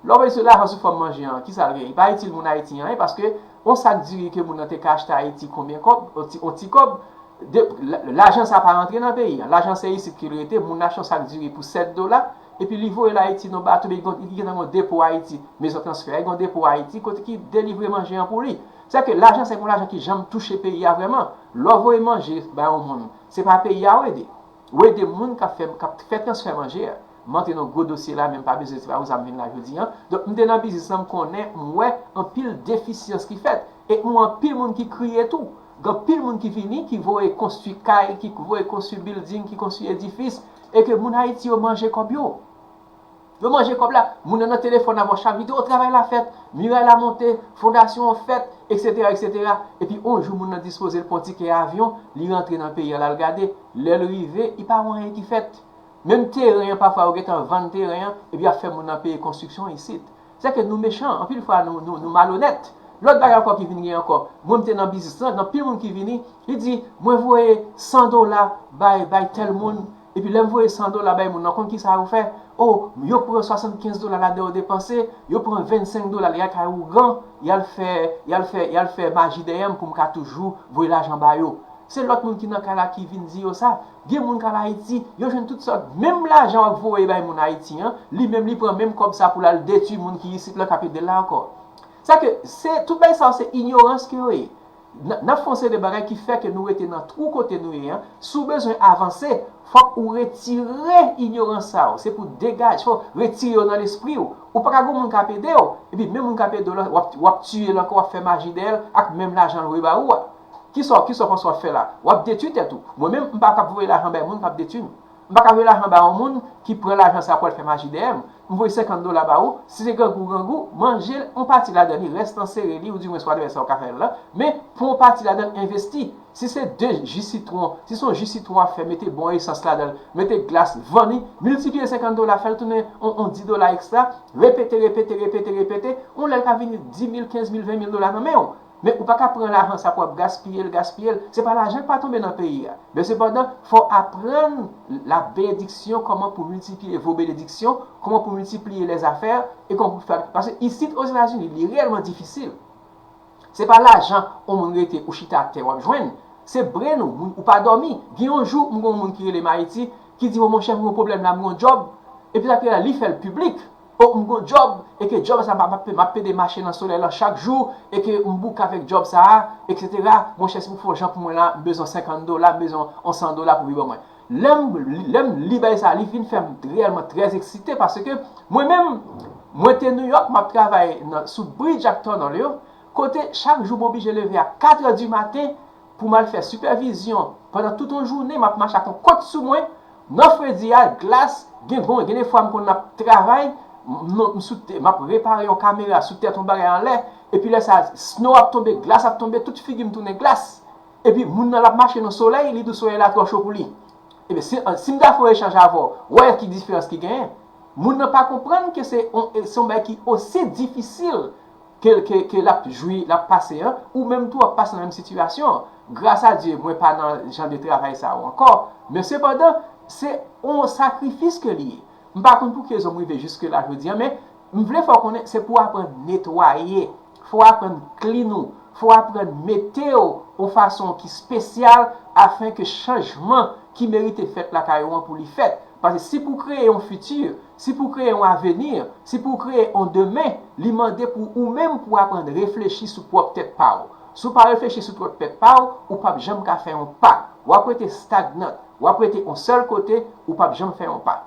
Lè w voye sou lajan sou fòm manje an, kisa l gen? Li pa itil moun Ayiti anyen, paske yon sak diri ke moun nan te ka achte Ayiti konbyen kòb, yon ti, yon ti kòb, de, la- lajan sa pa rantre nan peyi an. Lajan se isit ke l rete, moun achte yon sak diri pou sèt dola, epi li voye l Ayiti nan bato, men li gen, li gentan gen yon depo Ayiti, mezon transfè a, li gen yon depo Ayiti, kote ki delivre manje an pou li. Sèke lajan sa se yon lajan ki janm touche peyi a vrèman. Lè w voye manje bay yon moun, se pa peyi a w ede. Ou ede moun k ap fè, k ap fè transfè manje a. M antre nan gwo dosye la, men m pa bezwen, se pa pou sa m vin la jodi an. Donk, m te nan biznis lan, m konnen, m wè anpil defisyans ki fèt. E m wè anpil moun ki kriye tou. Gen anpil moun ki vini, ki voye konstwi kay, ki voye konstwi bilding, ki konstwi edifis. E ke moun Ayiti yo manje kòb yo. Yo manje kòb la. Moun nan nan telefòn avè w chak jou, di, o, travay la fèt, miray la monte, fondasyon an fèt, etsetera, etsetera. Epi yon jou, moun nan dispoze l pran tikè avyon, li rantre nan peyi an, l al gade. Lè l rive, li pa wè anyen ki fèt. Menm teren an, pafwa yo gentan vann teren an, epi y ap fè moun nan peye konstriksyon isit. Sèke nou mechan, anpil fwa nou, nou, nou malonèt. Lòt bagay ankò ki vin gen ankò, mwen m te nan biznis lan, gen anpil moun ki vini, li di, mwen voye san dola bay, bay tèl moun, epi lè m voye san dola bay moun nan, konn kisa yo fè? O, yo pran swasannkenz dola ladan yo depanse, yo pran vennsenk dola, y al kay ougan, y al fè, y al fè, y al fè maji dèyè m pou m ka toujou voye lajan ba yo. Se lòt moun ki nan kay la ki vin di yo sa. Gen moun k al Ayiti, yo jwenn tout sòt. Menm lajan w ap voye bay moun Ayiti an, li menm li pran menm kòb sa pou l al detwi moun ki isit lan k ap ede l la ankò. Sa ke, se, tout bagay sa yo se inyorans ke yo ye. N, n ap fè yon seri de bagay ki fè ke nou rete nan twou kote nou ye an. Si w bezwen avanse, fòk ou retire inyorans sa yo. Se pou degaje, fòk retire yo nan lespri w. Ou pa ka gen moun k ap ede w, epi menm moun k ap ede w lan, w ap, w ap tiye l ankò, w ap fè maji dèyè l ak menm lajan l voye ba ou a. Kisa, kisa w panse w ap fè la? W ap detwi tèt ou. Mwen menm, m pa kab voye lajan bay moun k ap detwi m. M pa ka voye lajan bay yon moun ki pran lajan sa pou al fè maji dèyè m. M voye senkant dola ba ou, si se grangou, grangou, manje l, yon pati ladan li, rès lan sere li, oudimwens whatever sa w ka fè la. Men, pran yon pati ladan l, envesti. Si se de ji sitwon, si se yon ji sitwon w ap fè, mete bon esans ladan l, mete glas, vann li, miltipliye senkant dola, fè l tounen yon, yon dis dola ekstra, repete, repete, repete, repete, yon lè l ka vini dis mil, kenz mil, ven mil dola nan men w. Men ou pa ka pran lajan sa pou w ap gaspiye l, gaspiye l. Se pa lajan k pa tonbe nan peyi a. Men sepandan, fò w aprann la benediksyon, kòman pou miltipliye vos bénédictions, kòman pou miltipliye lèzafè, e kòman pou fè. Paske isit Ozetazini, li reyèlman difisil. Se pa lajan yon moun rete ou chita atè w ap jwenn. Se brain ou, moun, ou pa dòmi. Gen yon jou, m gen yon moun ki rele m Ayiti, ki di, o monchè, m gen yon pwoblèm la, m gen yon djòb. Epi sa k rele la, li fè l piblik. O, m gon djòb, e ke djòb sa m ap, m ap pede mache nan solèy lan chak jou, e ke m bouke avèk djòb sa a, etsetera. Monchè, si pou fè yon jan pou mwen la, m bezwen senkant dola, m bezwen yon san dola pou li ban mwen. Lè m, lè m li bagay sa a, li vin fè m reyèlman trè eksite, paske mwen menm, mwen te New York, m ap travay nan, sou bridge ak tunnel yo, kote chak jou m oblije leve a katrè di maten, pou m al fè sipèvizyon pandan tout yon jounen, m ap mache ak yon kòd sou mwen, Nan fredi a, glas, gen gon, gen de fwa m konn ap travay, m, m sou tè, m ap repare yon kamera sou tèt yon bagay anlè, epi lè sa, snow ap tonbe, glas ap tonbe, tout figi m tounen glas. Epi moun nan l ap mache nan solèy, li di w solèy la twò cho pou li. Ebyen, si, si m ta fè yon echanj avè w, wè ki diferans ki genyen. Moun nan pa konprann ke se yon, se yon bagay ki osi difisil ke, ke, ke l ap jwi, l ap pase an, ou menm tou w ap pase nan menm sitiyasyon an. Gras a Dye, mwen pa nan jan de travay sa yo ankò. Men sepandan, se yon sakrifis ke li ye. M pa konn pou ki rezon m rive jiske la jodi a, men m vle fè w konnen se pou w aprann netwaye, fò w aprann klin ou, fò w aprann mete w yon fason ki espesyal afen ke chanjman ki merite fèt lakay ou an pou li fèt. Paske si pou kreye yon fiti, si pou kreye yon aveni, si pou kreye yon demen, li mande pou ou menm pou w aprann reflechi sou pwòp tèt pa w. Si w pa reflechi sou pwòp tèt pa w, ou p ap janm ka fè yon pa. W ap rete stagnant, w ap rete yon sèl kote, ou p ap janm fè yon pa.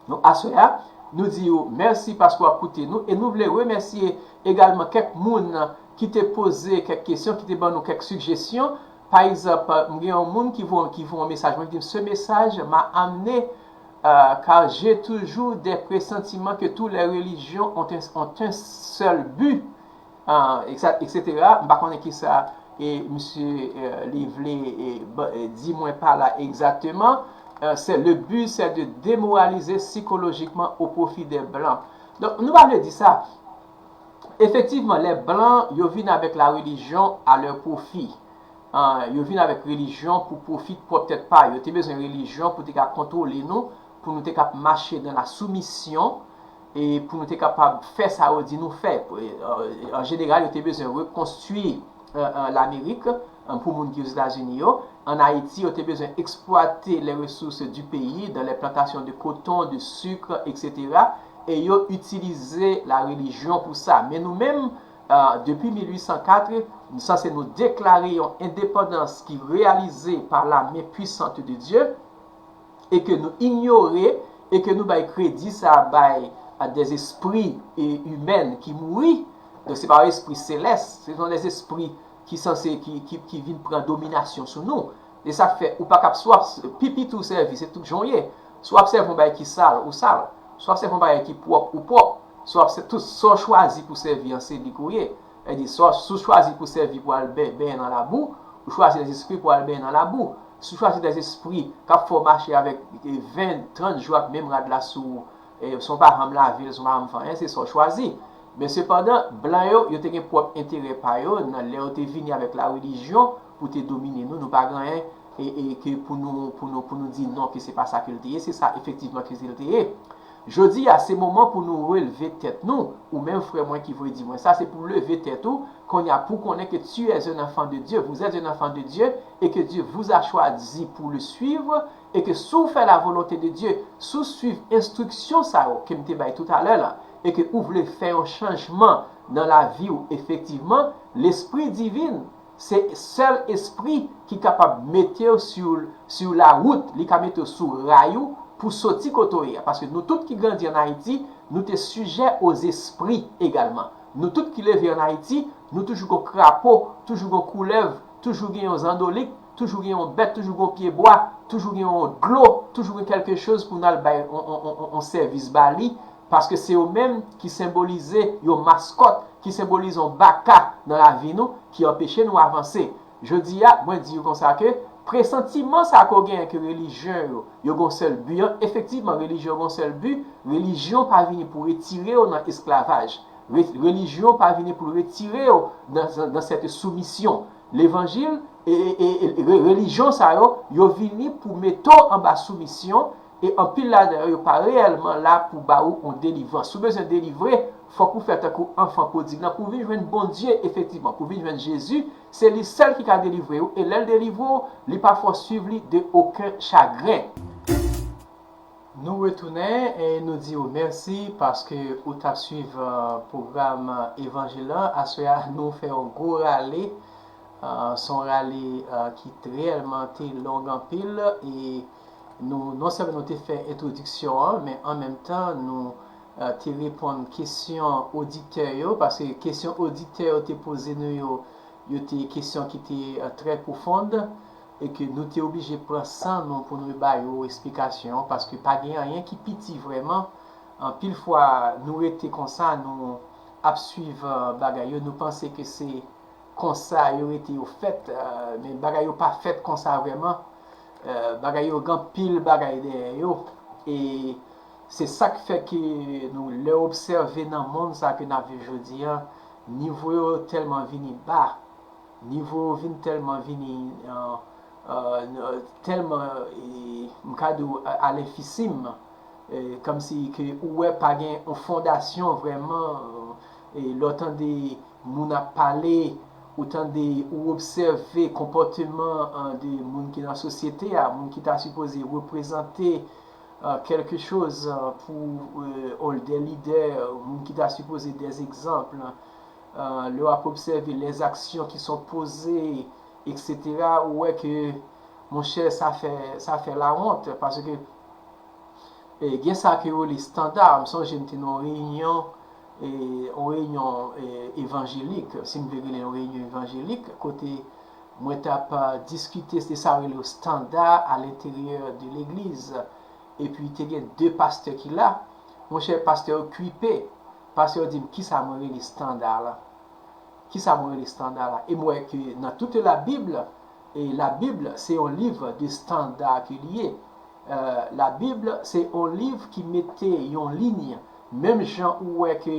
Donk, aswè a, nou di yo mèsi paske w ap koute nou e nou vle remèsye egalman kèk moun ki te poze kèk kesyon, ki te ban nou kèk sijesyon. Pa egzanp, m gen yon moun ki voye, ki voye yon mesaj mwen, ki di m, ce message m'a amené, euh, car j'ai toujours des pressentiments que toutes les religions ont un, ont un seul but, euh, et cetera. M pa konnen ki sa e misye, euh, li vle, e, ba, e, di mwen pa la egzakteman. Euh, c'est, le but, c'est de démoraliser psychologiquement au profit des Blancs. Donk, nou pa vle di sa. Efektivman, lè blan yo vin avèk la religion à leur profit. Ah, yo vin avèk relijyon pou pwofi pwòp tèt pa yo. Yo te bezwen relijyon pou te ka kontwole nou, pou nou te ka mache dans la soumission, e pou nou te kapab fè sa yo di nou fè. E, euh, an jeneral, yo te bezwen rekonstwi, euh, euh, Lamerik, euh, pou moun ki Ozetazini yo. Ann Ayiti, yo te bezwen eksplwate les ressources du pays dans les plantations de coton, de sucre, et cetera. E yo itilize la relijyon pou sa. Men nou menm, euh, depi mil uit san kat, nou sanse nou deklare yon endepandans ki reyalize pa la men pwisant de Dye, e ke nou inyore, e ke nou bay kredi sa bay a des esprits, e, imen ki mouri. Donk, se pa yon espri selès, se yon des esprits ki sanse, ki, ki, ki vin pran dominasyon sou nou. E sa k fè, ou pa kap, swa pipi tou sèvi, se tout jan w ye. Swa w ap sèvi yon bagay ki sal, ou sal. Swa w ap sèvi yon bagay ki pwòp, ou pwòp. Swa w ap sè-, tout sa w chwazi pou sèvi an, se li k ou ye. Sa vle di, swa, si w chwazi pou sèvi pou al ben-, benyen nan labou, ou chwazi des esprits pou al benyen nan labou. Si w chwazi des esprits k ap fè w mache avèk, e, ven, trant jou ak menm rad la sou ou, e, san w pa janm lave l, san w pa janm fè anyen, se sa w chwazi. Men sepandan, blan yo, yo te gen pwòp enterè pa yo nan lè yo te vini avèk la relijyon pou te domine nou, nou pa gen anyen, e, e, ke pou nou, pou nou, pou nou di non, ke se pa sa ke l te ye, se sa efektivman ke l te ye. Jodi a, se moman pou nou releve tèt nou. Ou menm, frè mwen ki voye di mwen sa, se pou leve tèt ou. Kounye a, pou konnen ke tu es un enfant de Dieu, vous êtes un enfant de Dieu, et que Dieu vous a choisi pour le suivre, et que si w fè la volonté de Dieu, si w suiv enstriksyon sa yo ke m te bay toutalè la, e ke ou vle fè yon chanjman nan lavi w efektivman, lespri divin, se sèl espri ki kapab mete w sou, sou la wout, li ka mete w sou ray ou pou soti kote w ye a. Paske nou tout ki grandi ann Ayiti, nou te sijè aux esprits egalman. Nou tout ki leve ann Ayiti, nou toujou gon krapo, toujou gon koulèv, toujou gen yon zandolik, toujou gen yon bèt, toujou gen yon pyebwa, toujou gen yon dlo, toujou gen kèlke choz pou n al bay on, on, on, on, on sèvis ba li, paske se yo menm ki senbolize yon maskòt, ki senbolize yon baka nan lavi nou, ki anpeche nou avanse. Jodi a, mwen di w konsa ke presantiman sa ke w genyen ke relijyon yo, yo gon sèl bi an, efektivman, relijyon yo gon sèl bi, relijyon pa vini pou retire w nan esklavaj. Re-, relijyon pa vini pou retire w nan, nan, nan sète soumisyon. Levanjil e, e, e, e re-, relijyon sa yo, yo vini pou mete w anba soumisyon, e anpil ladan yo, yo pa reyèlman la pou ba ou yon delivrans. Si w bezwen delivre, fòk ou fè tankou anfan pwodig lan, pou w vin jwenn Bondye efektivman, pou w vin jwenn Jezi, se li sèl ki ka delivre w, e lè l delivre w, li pa fè w swiv li de okenn chagren. Nou retounen e nou di w mèsi paske ou t ap swiv, euh, pwogram, euh, Evanjil la. Aswè a, nou fè yon gwo rale, euh, se yon rale, euh, ki reyèlman te long anpil e nou, non sèlman nou te fè entwodiksyon an, men an menm tan, nou, euh, te reponn kesyon oditè yo, paske kesyon oditè yo te poze nou yo, yo te kesyon ki te, euh, trè pwofond. e ke nou te oblije pran san nou pou nou ba yo esplikasyon, paske pa gen anyen ki piti vrèman. Anpil fwa, nou rete konsa, nou ap swiv bagay yo, nou panse ke se konsa yo rete yo fèt, men bagay yo pa fèt konsa vrèman. Bagay yo gen anpil bagay dèyè yo. E se sa k fè ke nou, lè w obsève nan monn sa ke n ap viv jodi a, nivo yo tèlman vini ba, nivo yo vin tèlman vini tèlman, m ka di w, alenfisim, kòmsi ke ou wè pa gen yon fondasyon vrèman. Lè w tande moun ap pale, ou tande, ou obsève konpòteman de moun ki nan sosyete a, moun ki ta sipoze reprezante kèlke choz pou, de lidè, moun ki ta sipoze de egzanp. Lè w ap obsève les actions qui sont posées, et cetera, ou wè ke, monchè, sa fè, sa fè lawont, paske gen sa ke yo rele estanda. M sonje m te nan yon reyinyon, yon reyinyon evanjelik, si m vle rele yon reyinyon evanjelik, kote mwen t ap diskite de sa yo rele estanda alenteryè de legliz. Epi te gen de pastè ki la. Monchè, pastè yo kwipe. Pastè yo di m, kisa mwen rele estanda la? Kisa mwen rele estanda la? E m wè ke nan tout la Bib, e la Bib se yon liv de estanda ke li ye. La Bib se yon liv ki mete yon liy, menm jan ou wè ke,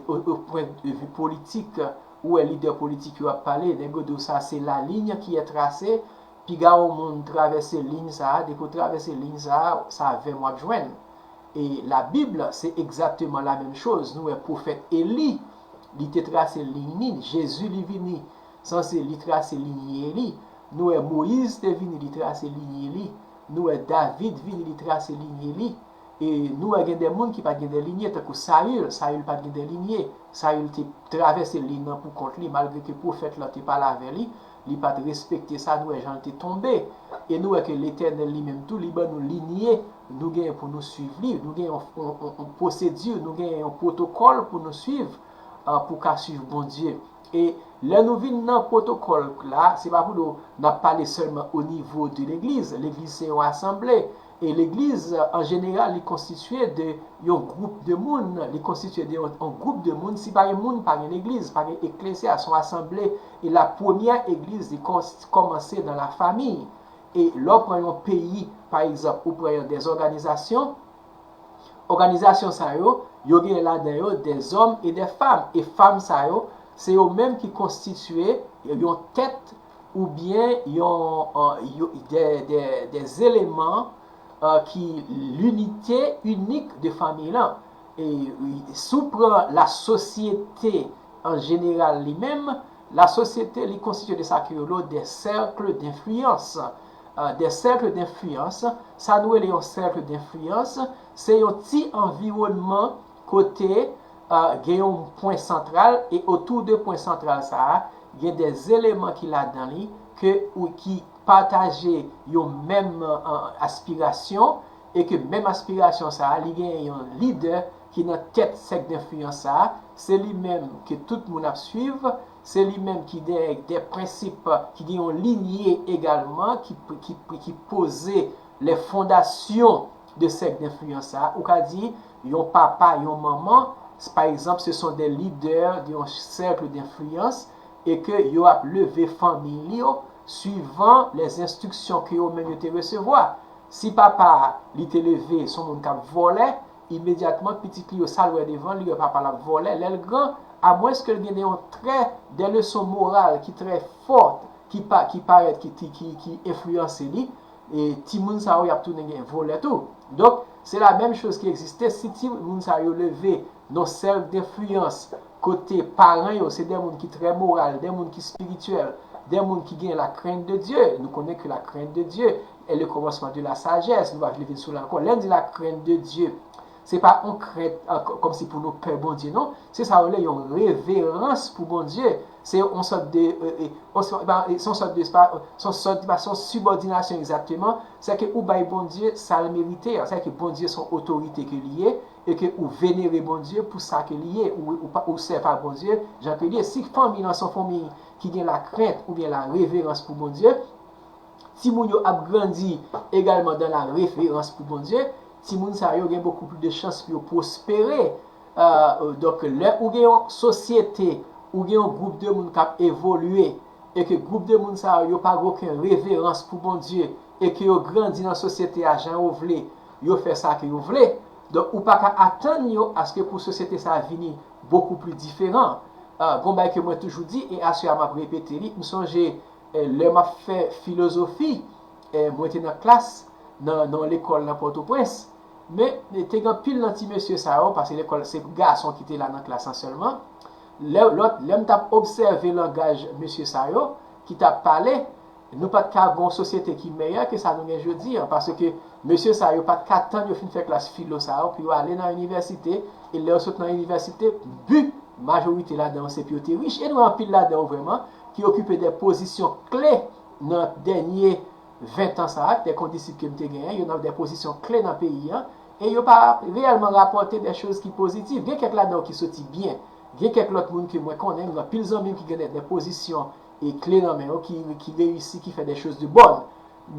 o pwen de vi politik, ou wè lidè politik yo ap pale, nèg yo di w sa se la ligne qui est tracée, piga yon moun travèse liy sa a, depi w travèse liy sa a, sa vè m w ap jwenn. E Labib, se egzakteman lamenm choz. Nou wè pwofèt Eli, li te trase liy li. Jezi, li vini, sanse li trase liy Eli. Nou wè Moyiz te vini, li trase liy Eli. Nou wè David vini, li trase liy Eli. E nou wè gen de moun ki pa t gen de linye, tankou Sayil. Sayil pa t gen de linye. Sayil te travèse liy nan pou kont li, malgre ke pwofèt la te pale avè li, li pa t respekte sa, nou wè jan l te tonbe. E nou wè ke Letènèl li menm tou, li ban nou linye nou genyen pou nou swiv li. Nou gen yon, yon, yon, yon pwosedi, nou gen yon pwotokòl pou nou swiv, pou ka swiv Bondye. E lè nou vin nan pwotokòl la, se pa pou nou, n ap pale sèlman o nivo de legliz. Legliz se yon asanble. E legliz, an jeneral, li konstitye de yon gwoup de moun. Li konstitye de yon, yon gwoup de moun. Si pa gen moun, pa gen legliz, pa gen eklezya, se yon asanble. E la premyè egliz, li kòs-, kòmanse nan lafami. E lè w pran yon peyi, pa egzanp, ou pran yon dèzòganizasyon, òganizasyon sa yo, yo gen ladan yo dèzòm e dè fanm. E fanm sa yo, se yo menm ki konstitye yon tèt oubyen yon, yon, de, de, de eleman ki linite inik de fanmi lan. E si w pran lasosyete an jeneral li menm, lasosyete li konstitye de sa ke yo rele de cercle d'influence. De cercle d'influence, sa nou rele yon cercle d'influence, se yon ti anviwònman kote gen yon pwen santral, e otou de pwen santral sa a, gen de eleman ki ladan li, ke, ou ki pataje yon menm aspirasyon, e ke menm aspirasyon sa a, li gen yon lidè ki nan tèt sèk denfliyans sa a, se li menm ke tout moun ap swiv, se li menm ki de, de prensip, ki gen yon linye egalman, ki, ki, ki poze le fondasyon de sèk denfliyans sa a. Ou ka di, yon papa, yon manman, pa egzanp, se son de lidè de yon sèk denfliyans, e ke yo ap leve fanmi yo suivan les instructions ke yo menm yo te resevwa. Si papa a, li te leve, se yon moun k ap vòlè, imedyatman, pitit li yo, sa l wè devan, li wè papa l ap vòlè. Lè l gran, amwenske l gen de yon trè, de leson moral ki trè fò, ki pa, ki parèt, ki, ki, ki, ki enfliyanse li, e timoun sa yo, y ap tounen gen vòlè tou. Donk, se la menm choz ki egziste si timoun sa yo leve nan sèk denfliyans kote paran yo se de moun ki trè moral, de moun ki espirityèl, de moun ki gen la crainte de Dieu. Nou konnen ke la crainte de Dieu est le commencement de la sagesse. Nou pa vle vin sou li ankò. Lè n di la crainte de Dieu, se pa yon krent, kòmsi pou nou pè Bondye, non. Se sa yo rele yon reverans pou Bondye. Se yon sòt de, se yon sòt de, se pa, se yon sòt, se pa, se yon sibòdinasyon egzakteman. Se ke ou bay Bondye sa l merite. Se ke Bondye se yon otorite ke li ye, e ke ou venere Bondye pou sa ke li ye, ou, ou, ou sèv a Bondye jan ke li ye. Si fanmi lan se yon fanmi ki gen la krent oubyen la reverans pou Bondye, Timoun yo ap grandi egalman dans la révérence pour Bondye. Timoun sa yo gen beaucoup plus de chance pou yo pwospere. Euh, donk, lè ou gen yon sosyete, ou gen yon gwoup de moun k ap evolye, e ke gwoup de moun sa yo, yo pa gen okenn reverans pou Bondye, e ke yo grandi nan sosyete a jan yo vle, yo fè sa ke yo vle. Donk, ou pa ka atann yo aske pou sosyete sa a vini beaucoup plus différent. Euh, gon bagay ke mwen toujou di, e aswè a m ap repete li, m sonje, eh, lè m ap fè filozofi, eh, mwen te nan klas nan, nan lekòl nan Pòtoprens. Men, eh, te gen anpil nan ti mesye sa yo, paske lekòl se gason ki te la nan klas lan sèlman. Lè, lòt, lè m t ap obsève langaj mesye sa yo, ki t ap pale, nou pa t ka gen yon sosyete ki meyè ke sa nou gen jodi a, paske mesye sa yo pa t ka tann yo fin fè klas filo sa yo pou yo ale nan inivèsite, e lè yo sot nan inivèsite, bi majorite ladan yo se pou yo te rich, e nou wè anpil ladan yo vrèman ki okipe de pozisyon kle nan dènye ven tan sa a, de kondisip ke m te genyen, yo nan de pozisyon kle nan peyi an, e yo pa reyèlman rapòte de choz ki pozitif. Gen kèk ladan yo ki soti byen, gen kèk lòt moun ke mwen konnen, gen anpil zanmi m ki gen de, de pozisyon e kle nan men yo, ki, ki reyisi, ki fè de choz de bòn.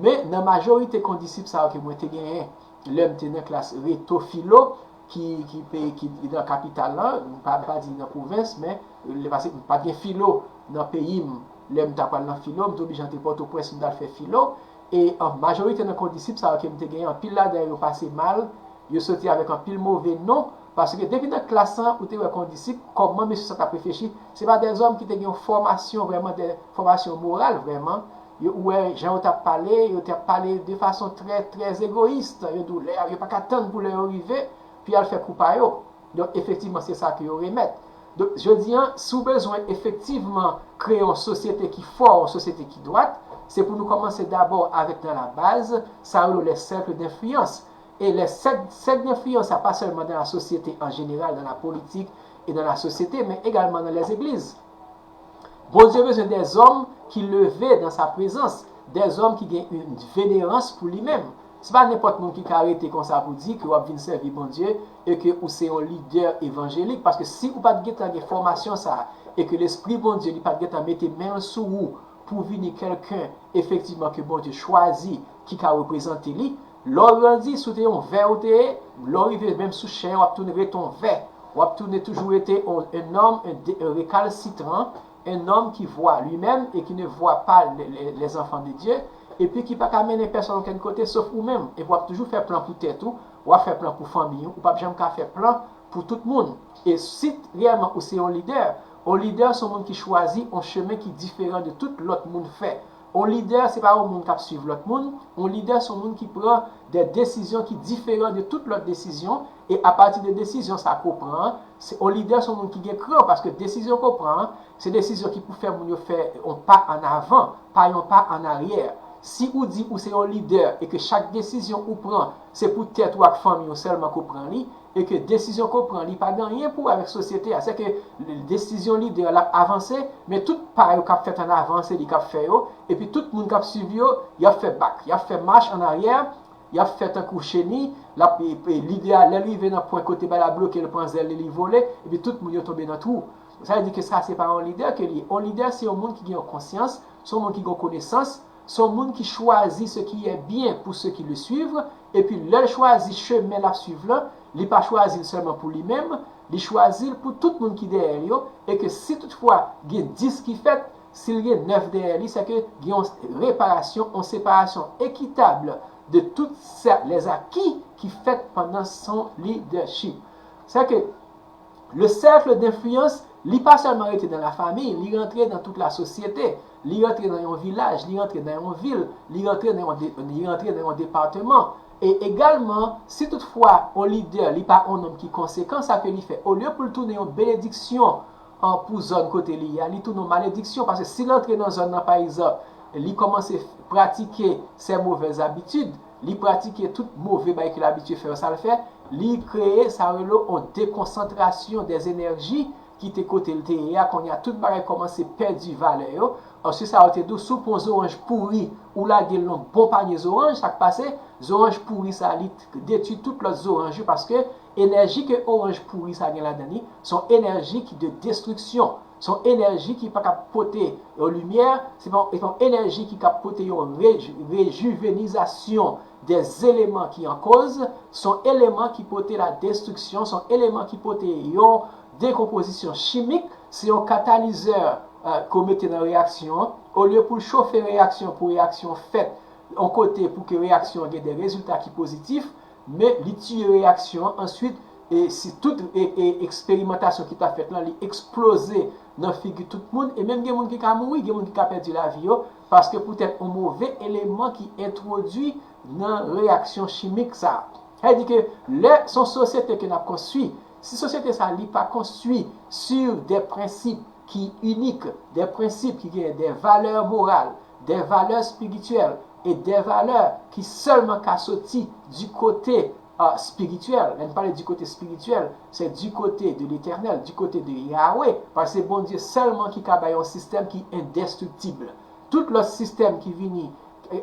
Men nan majorite kondisip sa yo ke mwen te genyen lè m te nan klas reto filo, ki, ki, pe- ki nan kapital lan, m pa, m pa di nan pwovens, men lè pase m pa t gen filo nan peyi m. Lè m ta pral nan filo, m te oblije antre Pòtoprens pou m t al fè filo. E an majorite nan kondisip sa yo ke m te genyen, anpil ladan yo pase mal, yo soti avèk anpil move non, paske depi nan klas lan, ou te wè kondisip, kòman mesye sa t ap reflechi, se pa de zòm ki te gen yon fòmasyon vrèman, de fòmasyon moral vrèman. Yo, ou wè jan yo t ap pale, yo t ap pale de fason trè, trè egoyis. Yo di w lè, yo pa ka tann pou lè yo rive, pou y al fè kou pa yo. Donk, efektivman, se sa ke yo remèt. Donk, jodi an, si w bezwen efektivman kreye yon sosyete ki fò, yon sosyete ki dwat, se pou nou kòmanse dabò avèk nan la baz, sa yo rele les cercles d'influence. E les cercles, cercles d'influence, sa pa sèlman dans la société en général, dans la politique et dans la société, men egalman nan les églises. Bondye bezwen de zòm ki leve dans sa présence, de zòm ki gen yon venerans pou li menm. Se pa nenpòt moun ki ka rete konsa pou di ke w ap vin sèvi Bondye e ke ou se yon lidè evanjelik. Paske si ou pa t gentan gen fòmasyon sa a, e ke Lespri Bondye li pa t gentan mete men l sou ou pou vini kèlken efektivman ke Bondye chwazi ki ka reprezante li, lè w grandi, si w te yon vè ou te ye, lè w rive menm sou chen, w ap tounen rete yon vè. W ap tounen toujou rete yon, un homme, un, dé- un récalcitrant, un homme qui voit lui-même et qui ne voit pas les, les, les enfants de Dieu, epi ki pa ka mennen pèsonn okenn kote sof ou menm. Epi w ap toujou fè plan pou tèt ou, w ap fè plan pou fanmi w, ou p ap janm ka fè plan pou tout moun. E si reyèlman ou se yon lidè, yon lidè se yon moun ki chwazi yon chemen ki diferan de tout lòt moun fè. Yon lidè se pa yon moun k ap swiv lòt moun, yon lidè se yon moun ki pran de desizyon ki diferan de tout lòt desizyon, e apati de desizyon sa ke w pran an, se, yon lidè se yon moun ki gen kran, paske desizyon ke w pran an, se desizyon ki pou fè moun yo fè yon pa an avan, pa yon pa an aryè. Si ou di ou se yon lidè e ke chak desizyon ou pran, se pou tèt ou ak fanmi w sèlman ke w pran li, e ke desizyon ke w pran, li pa gen anyen pou wè avèk sosyete a. Sèke desizyon lidè a, l ap avanse, men tout pa yo k ap fèt an avan, se li k ap fè yo, epi tout moun k ap swiv yo, y ap fè bak, y ap fè mach an aryè, y ap fè tankou cheni, l ap, e, e, lidè a, lè l rive nan pwen kote bagay la bloke, l pran zèl li, li vole, epi tout moun yo tonbe nan twou. Sa vle di ke sa, se pa yon lidè ke li ye. Yon lidè, se yon moun ki gen yon konsyans, se yon moun ki gen yon konesans, se yon moun ki chwazi ce qui est bien pour ceux qui le suivent, epi lè l chwazi chemen l ap swiv lan, li pa chwazi l sèlman pou li menm, li chwazi l pou tout moun ki dèyè l yo, e ke si toutfwa gen dis ki fèt, si l gen nèf dèyè li, se ke gen yon reparasyon, yon separasyon ekitab de tout sa, les acquis ki fèt pandan son lidèchip. Se ke le cercle d'influence, li pa sèlman rete nan la famille, li rantre nan tout la sosyete, li rantre nan yon vilaj, li rantre nan yon vil, li rantre nan yon, de, li rantre nan yon depatman. E egalman, si toutfwa yon lidè, li pa yon nonm ki konsekan, sa ke li fè, olye pou l tounen yon benediksyon an, pou zòn kote li ye a, li tounen yon malediksyon, paske si l antre nan zòn nan, pa egzanp, li kòmanse pratike ses mauvaises habitudes, li pratike tout move bagay ke l abitye fè yo, sa l fè, li kreye sa yo rele yon dekonsantrasyon des énergies ki te kote l te ye a, kounye a tout bagay kòmanse pèdi valè yo. Answit, sa yo te di w, si w pran yon zoranj pouri, ou lage l nan bon panye zoranj, sa k pase, zoranj pouri sa, li detwi tout lòt zoranj yo, paske enèji ke oranj pouri sa gen ladan li, se yon enèji ki de destriksyon. Se yon enèji ki pa kab pote yon limyè, se pa se pa yon enèji ki kab pote yon reji- rejivenizasyon dè eleman ki an koz, se yon eleman ki pote la destriksyon, se yon eleman ki pote yon dekonpozisyon chimik, se yon katalizè ke w mete nan reyaksyon an, olye pou l chofe reyaksyon pou reyaksyon fèt yon kote pou ke reyaksyon an gen de rezilta ki pozitif, men li tiye reyaksyon an answit, e si tout e, e, eksperimantasyon ki ta fèt lan, li eksploze nan figi tout moun, e menm gen moun ki ka mouri, gen moun ki ka pèdi lavi yo, paske poutèt yon move eleman ki entwodui nan reyaksyon chimik sa a. Sa vle di ke lè se yon sosyete ke n ap konstwi, si sosyete sa a li pa konstwi sur des principes ki inik, des principes ki gen des valeurs morales, des valeurs spirituelles, e des valeurs ki sèlman ka soti du côté spirituel. Lè n pale du côté spirituel, se du côté de l'Éternel, du côté de Yahweh, paske se Bondye sèlman ki ka bay yon sistèm ki endestriktib. Tout lòt sistèm ki vini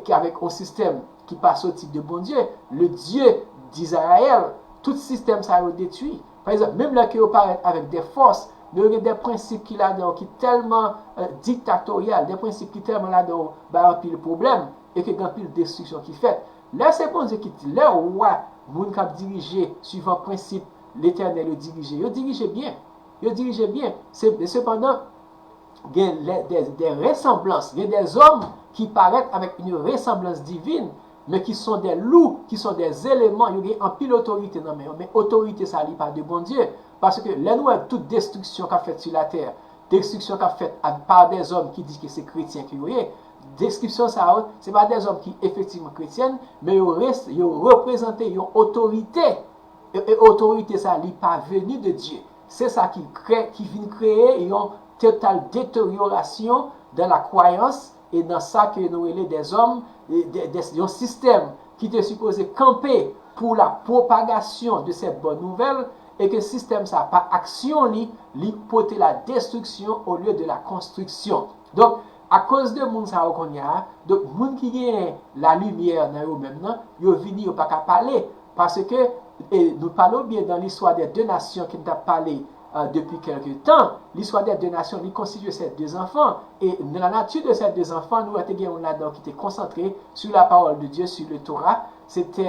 ki avèk yon sistèm ki pa soti de Bondye, le Dieu d'Israël, tout sistèm sa yo detwi. Pa egzanp, menm lè ke yo parèt avèk de fòs, men yo gen de prensip ki ladan yo ki tèlman diktatoryal, de prensip ki tèlman ladan yo bay anpil pwoblèm, e ke gen anpil destriksyon ki fèt. Lè se Bondye ki di, lè wa, moun k ap dirije suivan prensip Letènèl yo dirije, yo dirije byen. Yo dirije byen. Se, sepandan, gen de, de resanblans, gen de zòm ki parèt avèk une ressemblance divine, men ki sont des loups, ki sont des éléments, yo gen anpil otorite nan men yo, men otorite sa li pa de Bondye. Paske lè nou wè tout destriksyon k ap fèt sou latè, destriksyon k ap fèt pa de zòm ki di ke se kretyen ke yo ye, destriksyon sa yo, se pa de zòm ki efektivman kretyen, men yo, yo reprezante yon otorite, e, e otorite sa li pa veni de Dye. Se sa ki kreye, ki vin kreye yon total deteryorasyon dan la kwayans e nan sa ke nou rele de zòm, de, de, yon sistèm ki te sipoze kanpe pou la pwopagasyon de cette bonne nouvelle, e ke sistèm sa pa aksyon li, li pote la destriksyon olye de la konstriksyon. Donk, akoz de moun sa yo kounye a, donk moun ki gen la limyè nan yo menm nan, yo vini, yo pa ka pale, paske e nou pale byen dan listwa de de nasyon ke n t ap pale depi kèlke tan, listwa de de nasyon li konstitye se de zanfan, e nan la nature de ces deux enfants nou wè te gen youn ladan ki te konsantre sur la parole de Dieu, sur le Torah, se te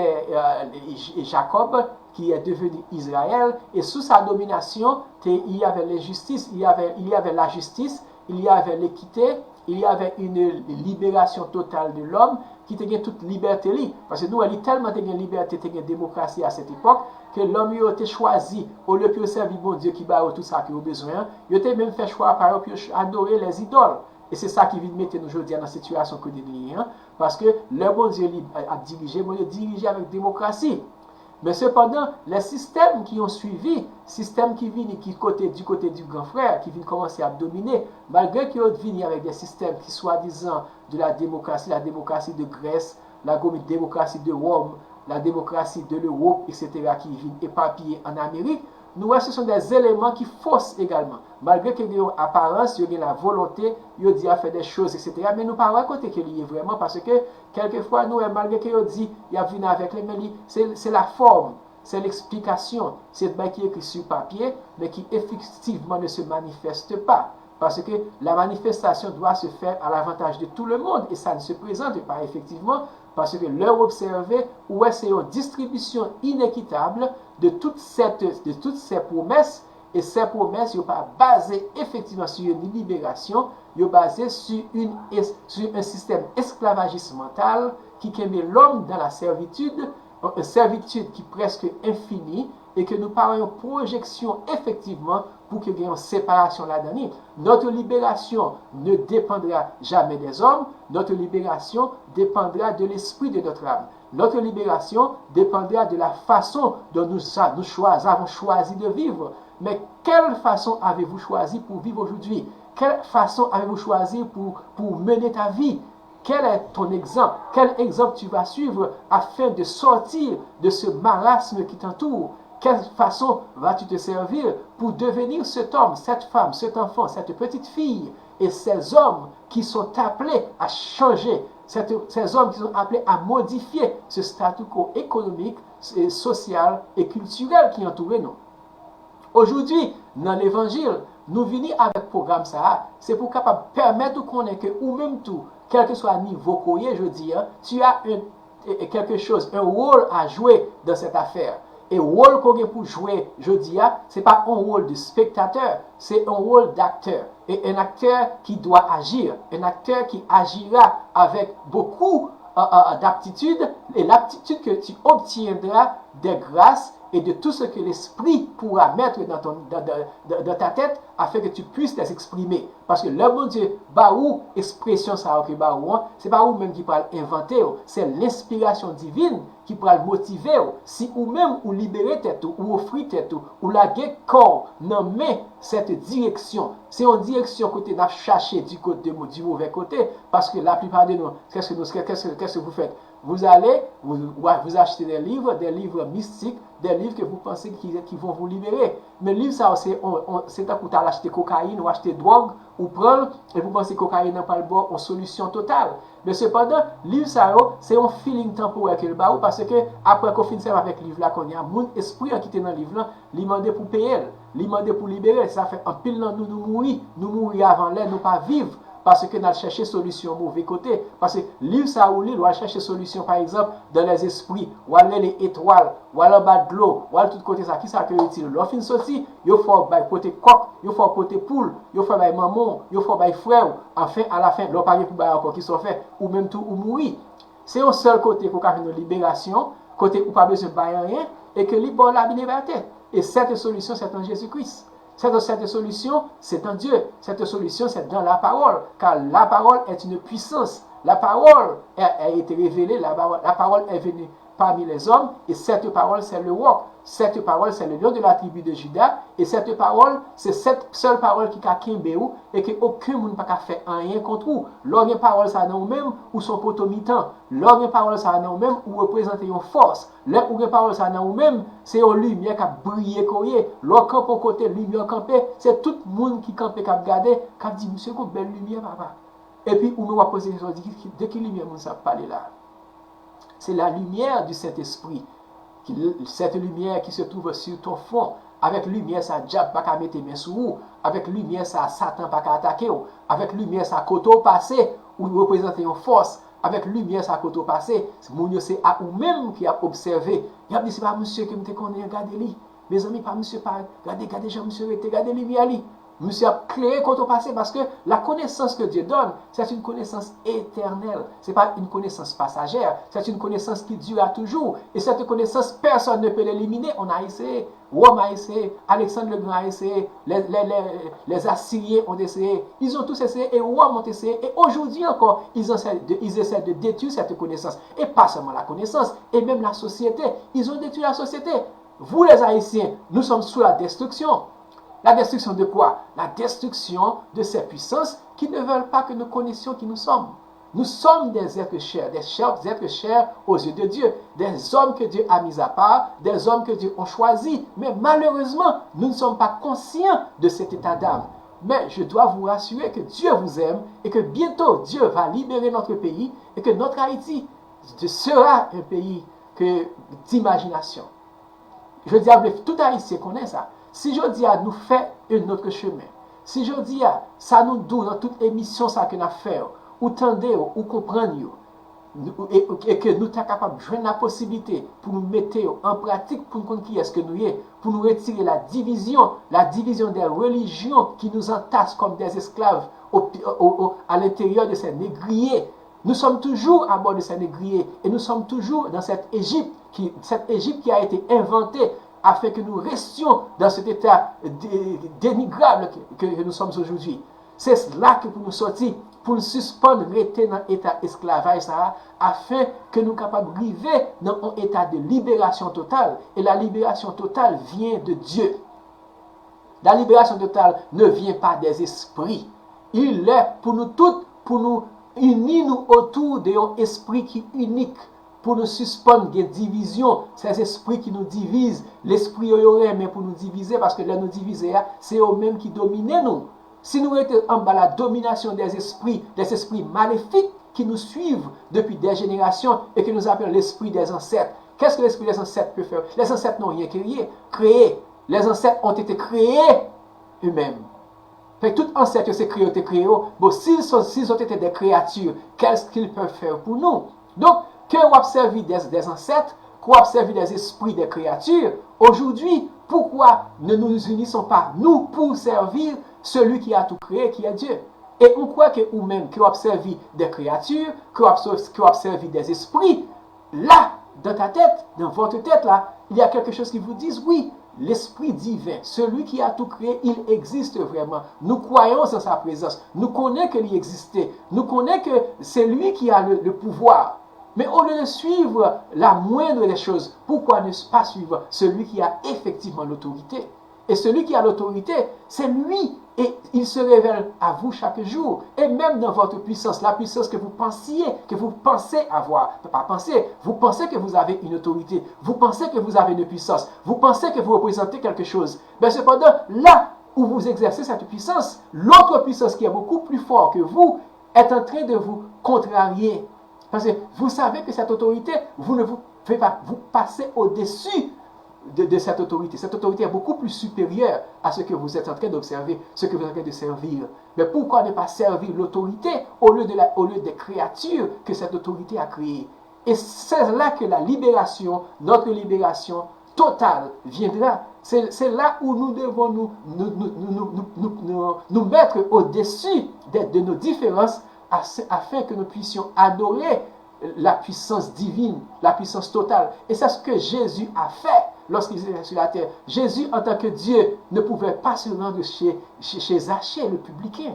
Jacob qui est devenu Israël, et sous sa domination, te, il y avait l'injustice, il y avait, il y avait la justice, il y avait l'équité, il y avait une libération totale de l'homme, ki te gen tout libète li. Paske nou wè li tèlman te gen libète, te gen demokrasi a sèt epòk, ke lòm yo te chwazi, olye pou yo sèvi Bondye ki ba yo tout sa ke yo bezwen an, yo te menm fè chwa pa yo pou yo adore lèzidòl. E se sa ki vin mete nou jodi a nan sitiyasyon ke nou ye an. Paske lè Bondye li ap dirije, Bondye dirije avèk demokrasi. Men sepandan, lè sistèm ki yon swivi, sistèm ki vini ki kote, du côté du grand frère, ki vin kòmanse ap domine, malgre ke yo vini avèk de sistèm ki swadizan de la démocratie, la démocratie de Grèce, la démocratie de Rome, la démocratie de l'Europe, et cetera, ki vin epapiye an Amerik, nou wè se son de eleman ki fos egalman. Malgre ke gen yon aparans, yo gen la volonte, yo di y ap fè de choz, et cetera, men nou pa wè kote ke li ye vrèman, paske kèlkefwa nou wè malgre ke yo di y ap vin avèk li, men li, se, se la fòm, se leksplikasyon, se bagay ki ekri sou papye, men ki efektivman ne se manifeste pa. Parce que la manifestation doit se faire à l'avantage de tout le monde et ça ne se présente pas effectivement parce que lè w obsève, ou wè se yon distribisyon inekitab de tout cette, de toutes ces promesses, e se pwomès yo pa baze efektivman sou yon liberasyon, yo baze sou yon, sou yon sistèm esklavajis mantal ki kenbe lòm dans la servitude, yon sèvitid ki prèske enfini, e ke nou pa wè yon pwojeksyon efektivman pou ke gen yon separasyon ladan li. Notre libération ne dépendra jamais des hommes, notre libération dépendra de l'esprit de notre âme. Notre libération dépendra de la façon dont nous, nous avons choisi de vivre. Mais quelle façon avez-vous choisi pour vivre aujourd'hui? Quelle façon avez-vous choisi pour, pour mener ta vie? Quel est ton exemple? Quel exemple tu vas suivre afin de sortir de ce marasme qui t'entoure? Quelle façon vas-tu te servir pour devenir cet homme, cette femme, cet enfant, cette petite fille et ces hommes qui sont appelés à changer, ces hommes qui sont appelés à modifier ce statu quo économique, social et culturel qui entoure nous? Aujourd'hui, dans l'Évangile, Nou vini avèk pwogram sa a, se pou kapab pèmèt ou konnen ke ou menm tou, kèlkeswa nivo ke w ye jodi a, tu as un, quelque chose, un rôle à jouer dans cette affaire. E wòl ke w gen pou jwe jodi a, se pa yon wòl de spectateur, c'est un rôle d'acteur. Et un acteur qui doit agir, un acteur qui agira avec beaucoup euh, euh, d'aptitude, et l'aptitude que tu obtiendras des grâces et de tout ce que l'Esprit pourra mettre dans, ton, dans, dans, dans, dans ta tête afin que tu puisses les exprimer. Paske lè Bondye ba ou ekspresyon sa yo ke ba ou an, se pa ou menm ki pral envante yo, se lenspirasyon divin ki pral motive w. Si ou menm ou libere tèt ou, ou ofri tèt ou, ou lage kò w nan men sèt direksyon, se yon direksyon kote n ap chache di kote di movè kote, paske laplipa de nou, kèske nou, kèske, kèske vous faites? Vous allez, vous, vous achetez des livres, des livres mystiques, des livres que vous pensez qui, qui vont vous libérer. Men liv sa yo, se, on, on, se tankou w t al achte kokayin, ou achte dwòg, ou pran l, epi ou panse kokayin nan pral ba w yon solisyon total. Men sepandan, liv sa yo, se yon feeling tanporè ke l ba ou, paske apre ke w fin sèvi avèk liv la kounye a, moun espri an ki te nan liv lan, li mande pou peye l, li mande pou libere l. Sa fè anpil nan nou, nou mouri, nou mouri avan lè, nou pa viv, paske n al chèche solisyon move kote. Paske liv sa ou li l, w al chèche solisyon, pa egzanp, dans les esprits, w al rele etwal, w al anba dlo, w al tout kote sa. Kisa ke yo itil? Lè w fin soti, yo fè w bay pote kòk, yo fè w pote poul, yo fè w bay manman w, yo fè w bay frè w. Anfen, alafen, lè w pa gen pou bay ankò, kisa w fè? Ou menm tou, ou mouri. Se yon sèl kote ke w ka jwenn yon liberasyon, kote ou pa bezwen bay anyen, e ke li ba w lavi, liberté. Et cette solution, c'est en Jésus-Christ. Cette, cette solution, c'est en Dieu. Cette solution, c'est dans la parole, car la parole est une puissance. La parole a, a été révélée, la parole, la parole est venue parmi les hommes, et cette parole, c'est le roc. Cette parole, c'est le lion de la tribu de Juda, et cette parole, c'est cette seule parole ki ka kenbe ou, e ke okenn moun pa ka fè anyen kont ou. Lè w gen pawòl sa nan ou menm, ou se yon poto mitan. Lè w gen pawòl sa nan ou menm, ou reprezante yon fòs. Lè ou gen pawòl sa nan ou menm, se yon limyè k ap briye ke w ye. Lè w kanpe yon kote, limyè w kanpe, se tout moun ki kanpe k ap gade, k ap di, "Misye gon bèl limyè, papa." Epi ou menm w ap poze kesyon, di, "Ki- de ki limyè moun sa ap pale la?" C'est la lumière du Saint-Esprit. Qui- Cette lumière qui se trouve sur ton front. Avèk limyè sa, dyab pa ka mete men sou ou. Avèk limyè sa, Satan pa ka atake w. Avèk limyè sa, kote w pase, ou reprezante yon fòs. Avèk limyè sa, kote w pase, moun yo se a ou menm ki ap obsève. Y ap di, "Se pa misye ke m te konnen an, gade li." Mezanmi, pa misye pa, gade, gade jan misye rete, gade limyè li. Misye ap klere kote w pase, paske la connaissance que Dieu donne, c'est une connaissance éternelle. C'est pas une connaissance passagère, c'est une connaissance qui dure à toujours. Et cette connaissance, personne ne peut l'éliminer. On a essayé, Rome a essayé, Alexandre le Grand a essayé, les, les, les, les Assyriens ont essayé, ils ont tous essayé, et Rome ont essayé, et aujourd'hui encore, ils essaient de, ils essaient de détruire cette connaissance. Et pas seulement la connaissance, et même la société, ils ont détruit la société. Vous les Haïtiens, nous sommes sous la destruction. La destruction de quoi? La destruction de ces puissances qui ne veulent pas que nous connaissions qui nous sommes. Nous sommes des êtres chers, des chers êtres chers aux yeux de Dieu, des hommes que Dieu a mis à part, des hommes que Dieu a choisis. Mais malheureusement, nous ne sommes pas conscients de cet état d'âme. Mais je dois vous rassurer que Dieu vous aime et que bientôt Dieu va libérer notre pays et que notre Haïti sera un pays que d'imagination. Jodi a, vle tout Ayisyen konnen sa. Si jodi a nou fè un autre chemin, si jodi a sa nou di w nan tout emisyon sa ke n ap fè yo, ou tande yo, ou konprann yo, nou- e, e ke nou ta kapab jwenn la posiblite pou nou mete yo an pratik, pou n konn kiyès ke nou ye, pou nou retire la division, la division des religions qui nous entassent comme des esclaves au, au, au, à l'intérieur de ces négriers. Nous sommes toujours à bord de ces négriers et nous sommes toujours dans cette Égypte qui, cette Égypte qui a été inventée afin que nous restions dans cet état dé- dénigrable que, que- que nous sommes aujourd'hui. Se la ke pou nou sòti, pou nou sispann rete nan eta esklavaj sa a, afin ke nou kapab rive nan yon eta de liberasyon total. E la liberasyon total vyen de Dye. La libération totale ne vient pas des esprits. Il est pou nou tout, pou nou ini nou otou de yon espri ki inik, pou nou sispann gen divizyon, ces esprits qui nous divisent, lespri yo, yo renmen pou nou divize, paske lè nou divize a, se yo menm ki domine nou. Si nou rete anba la domination des esprits, des esprits maléfiques qui nous suivent depuis des générations et que nous appelons l'esprit des ancêtres, qu'est-ce que l'esprit des ancêtres peut faire? Les ancêtres n'ont rien créé, créé. Les ancêtres ont été créés eux-mêmes. Fè tout ansèt yo se kreye yo te kreye yo. Bon, si, si zot ete de kreyati, qu'est-ce qu'ils peuvent faire pour nous? Donk, ke w ap sèvi de, de zansèt, ke w ap sèvi de espri de kreyati, aujourd'hui, pourquoi ne nous unissons pas, nous, pour servir celui qui a tout créé, qui est Dieu? E ou kwè ke ou menm, ke w ap sèvi de kreyati, ke w ap, ke w ap sèvi de espri, là, dans ta tête, dans votre tête, là, il y a quelque chose qui vous dit, oui, l'Esprit divin, celui qui a tout créé, il existe vraiment. Nous croyons en sa présence. Nous connaissons que il existe. Nous connaissons que c'est lui qui a le, le pouvoir. Mais au lieu de suivre la moindre des choses, pourquoi ne pas suivre celui qui a effectivement l'autorité? Et celui qui a l'autorité, c'est lui. Et il se révèle à vous chaque jour. Et même dans votre puissance, la puissance que vous pensiez, que vous pensez avoir, pas penser, vous pensez que vous avez une autorité, vous pensez que vous avez une puissance, vous pensez que vous représentez quelque chose. Mais cependant, là où vous exercez cette puissance, l'autre puissance qui est beaucoup plus fort que vous est en train de vous contrarier. Parce que vous savez que cette autorité, vous ne vous pouvez pas, vous passez au-dessus de, de cette autorité. Cette autorité est beaucoup plus supérieure à ce que vous êtes en train d'observer, ce que vous êtes en train de servir. Mais pourquoi ne pas servir l'autorité au lieu de la, au lieu des créatures que cette autorité a créées? Et c'est là que la libération, notre libération totale viendra. C'est, c'est là où nous devons nous, nous, nous, nous, nous, nous, nous, nous mettre au-dessus de, de nos différences afin que nous puissions adorer la puissance divine, la puissance totale. Et c'est ce que Jésus a fait lorsqu'il était sur la terre. Jésus, en tant que Dieu, ne pouvait pas se rendre chez, chez, chez Zachée, le publicain.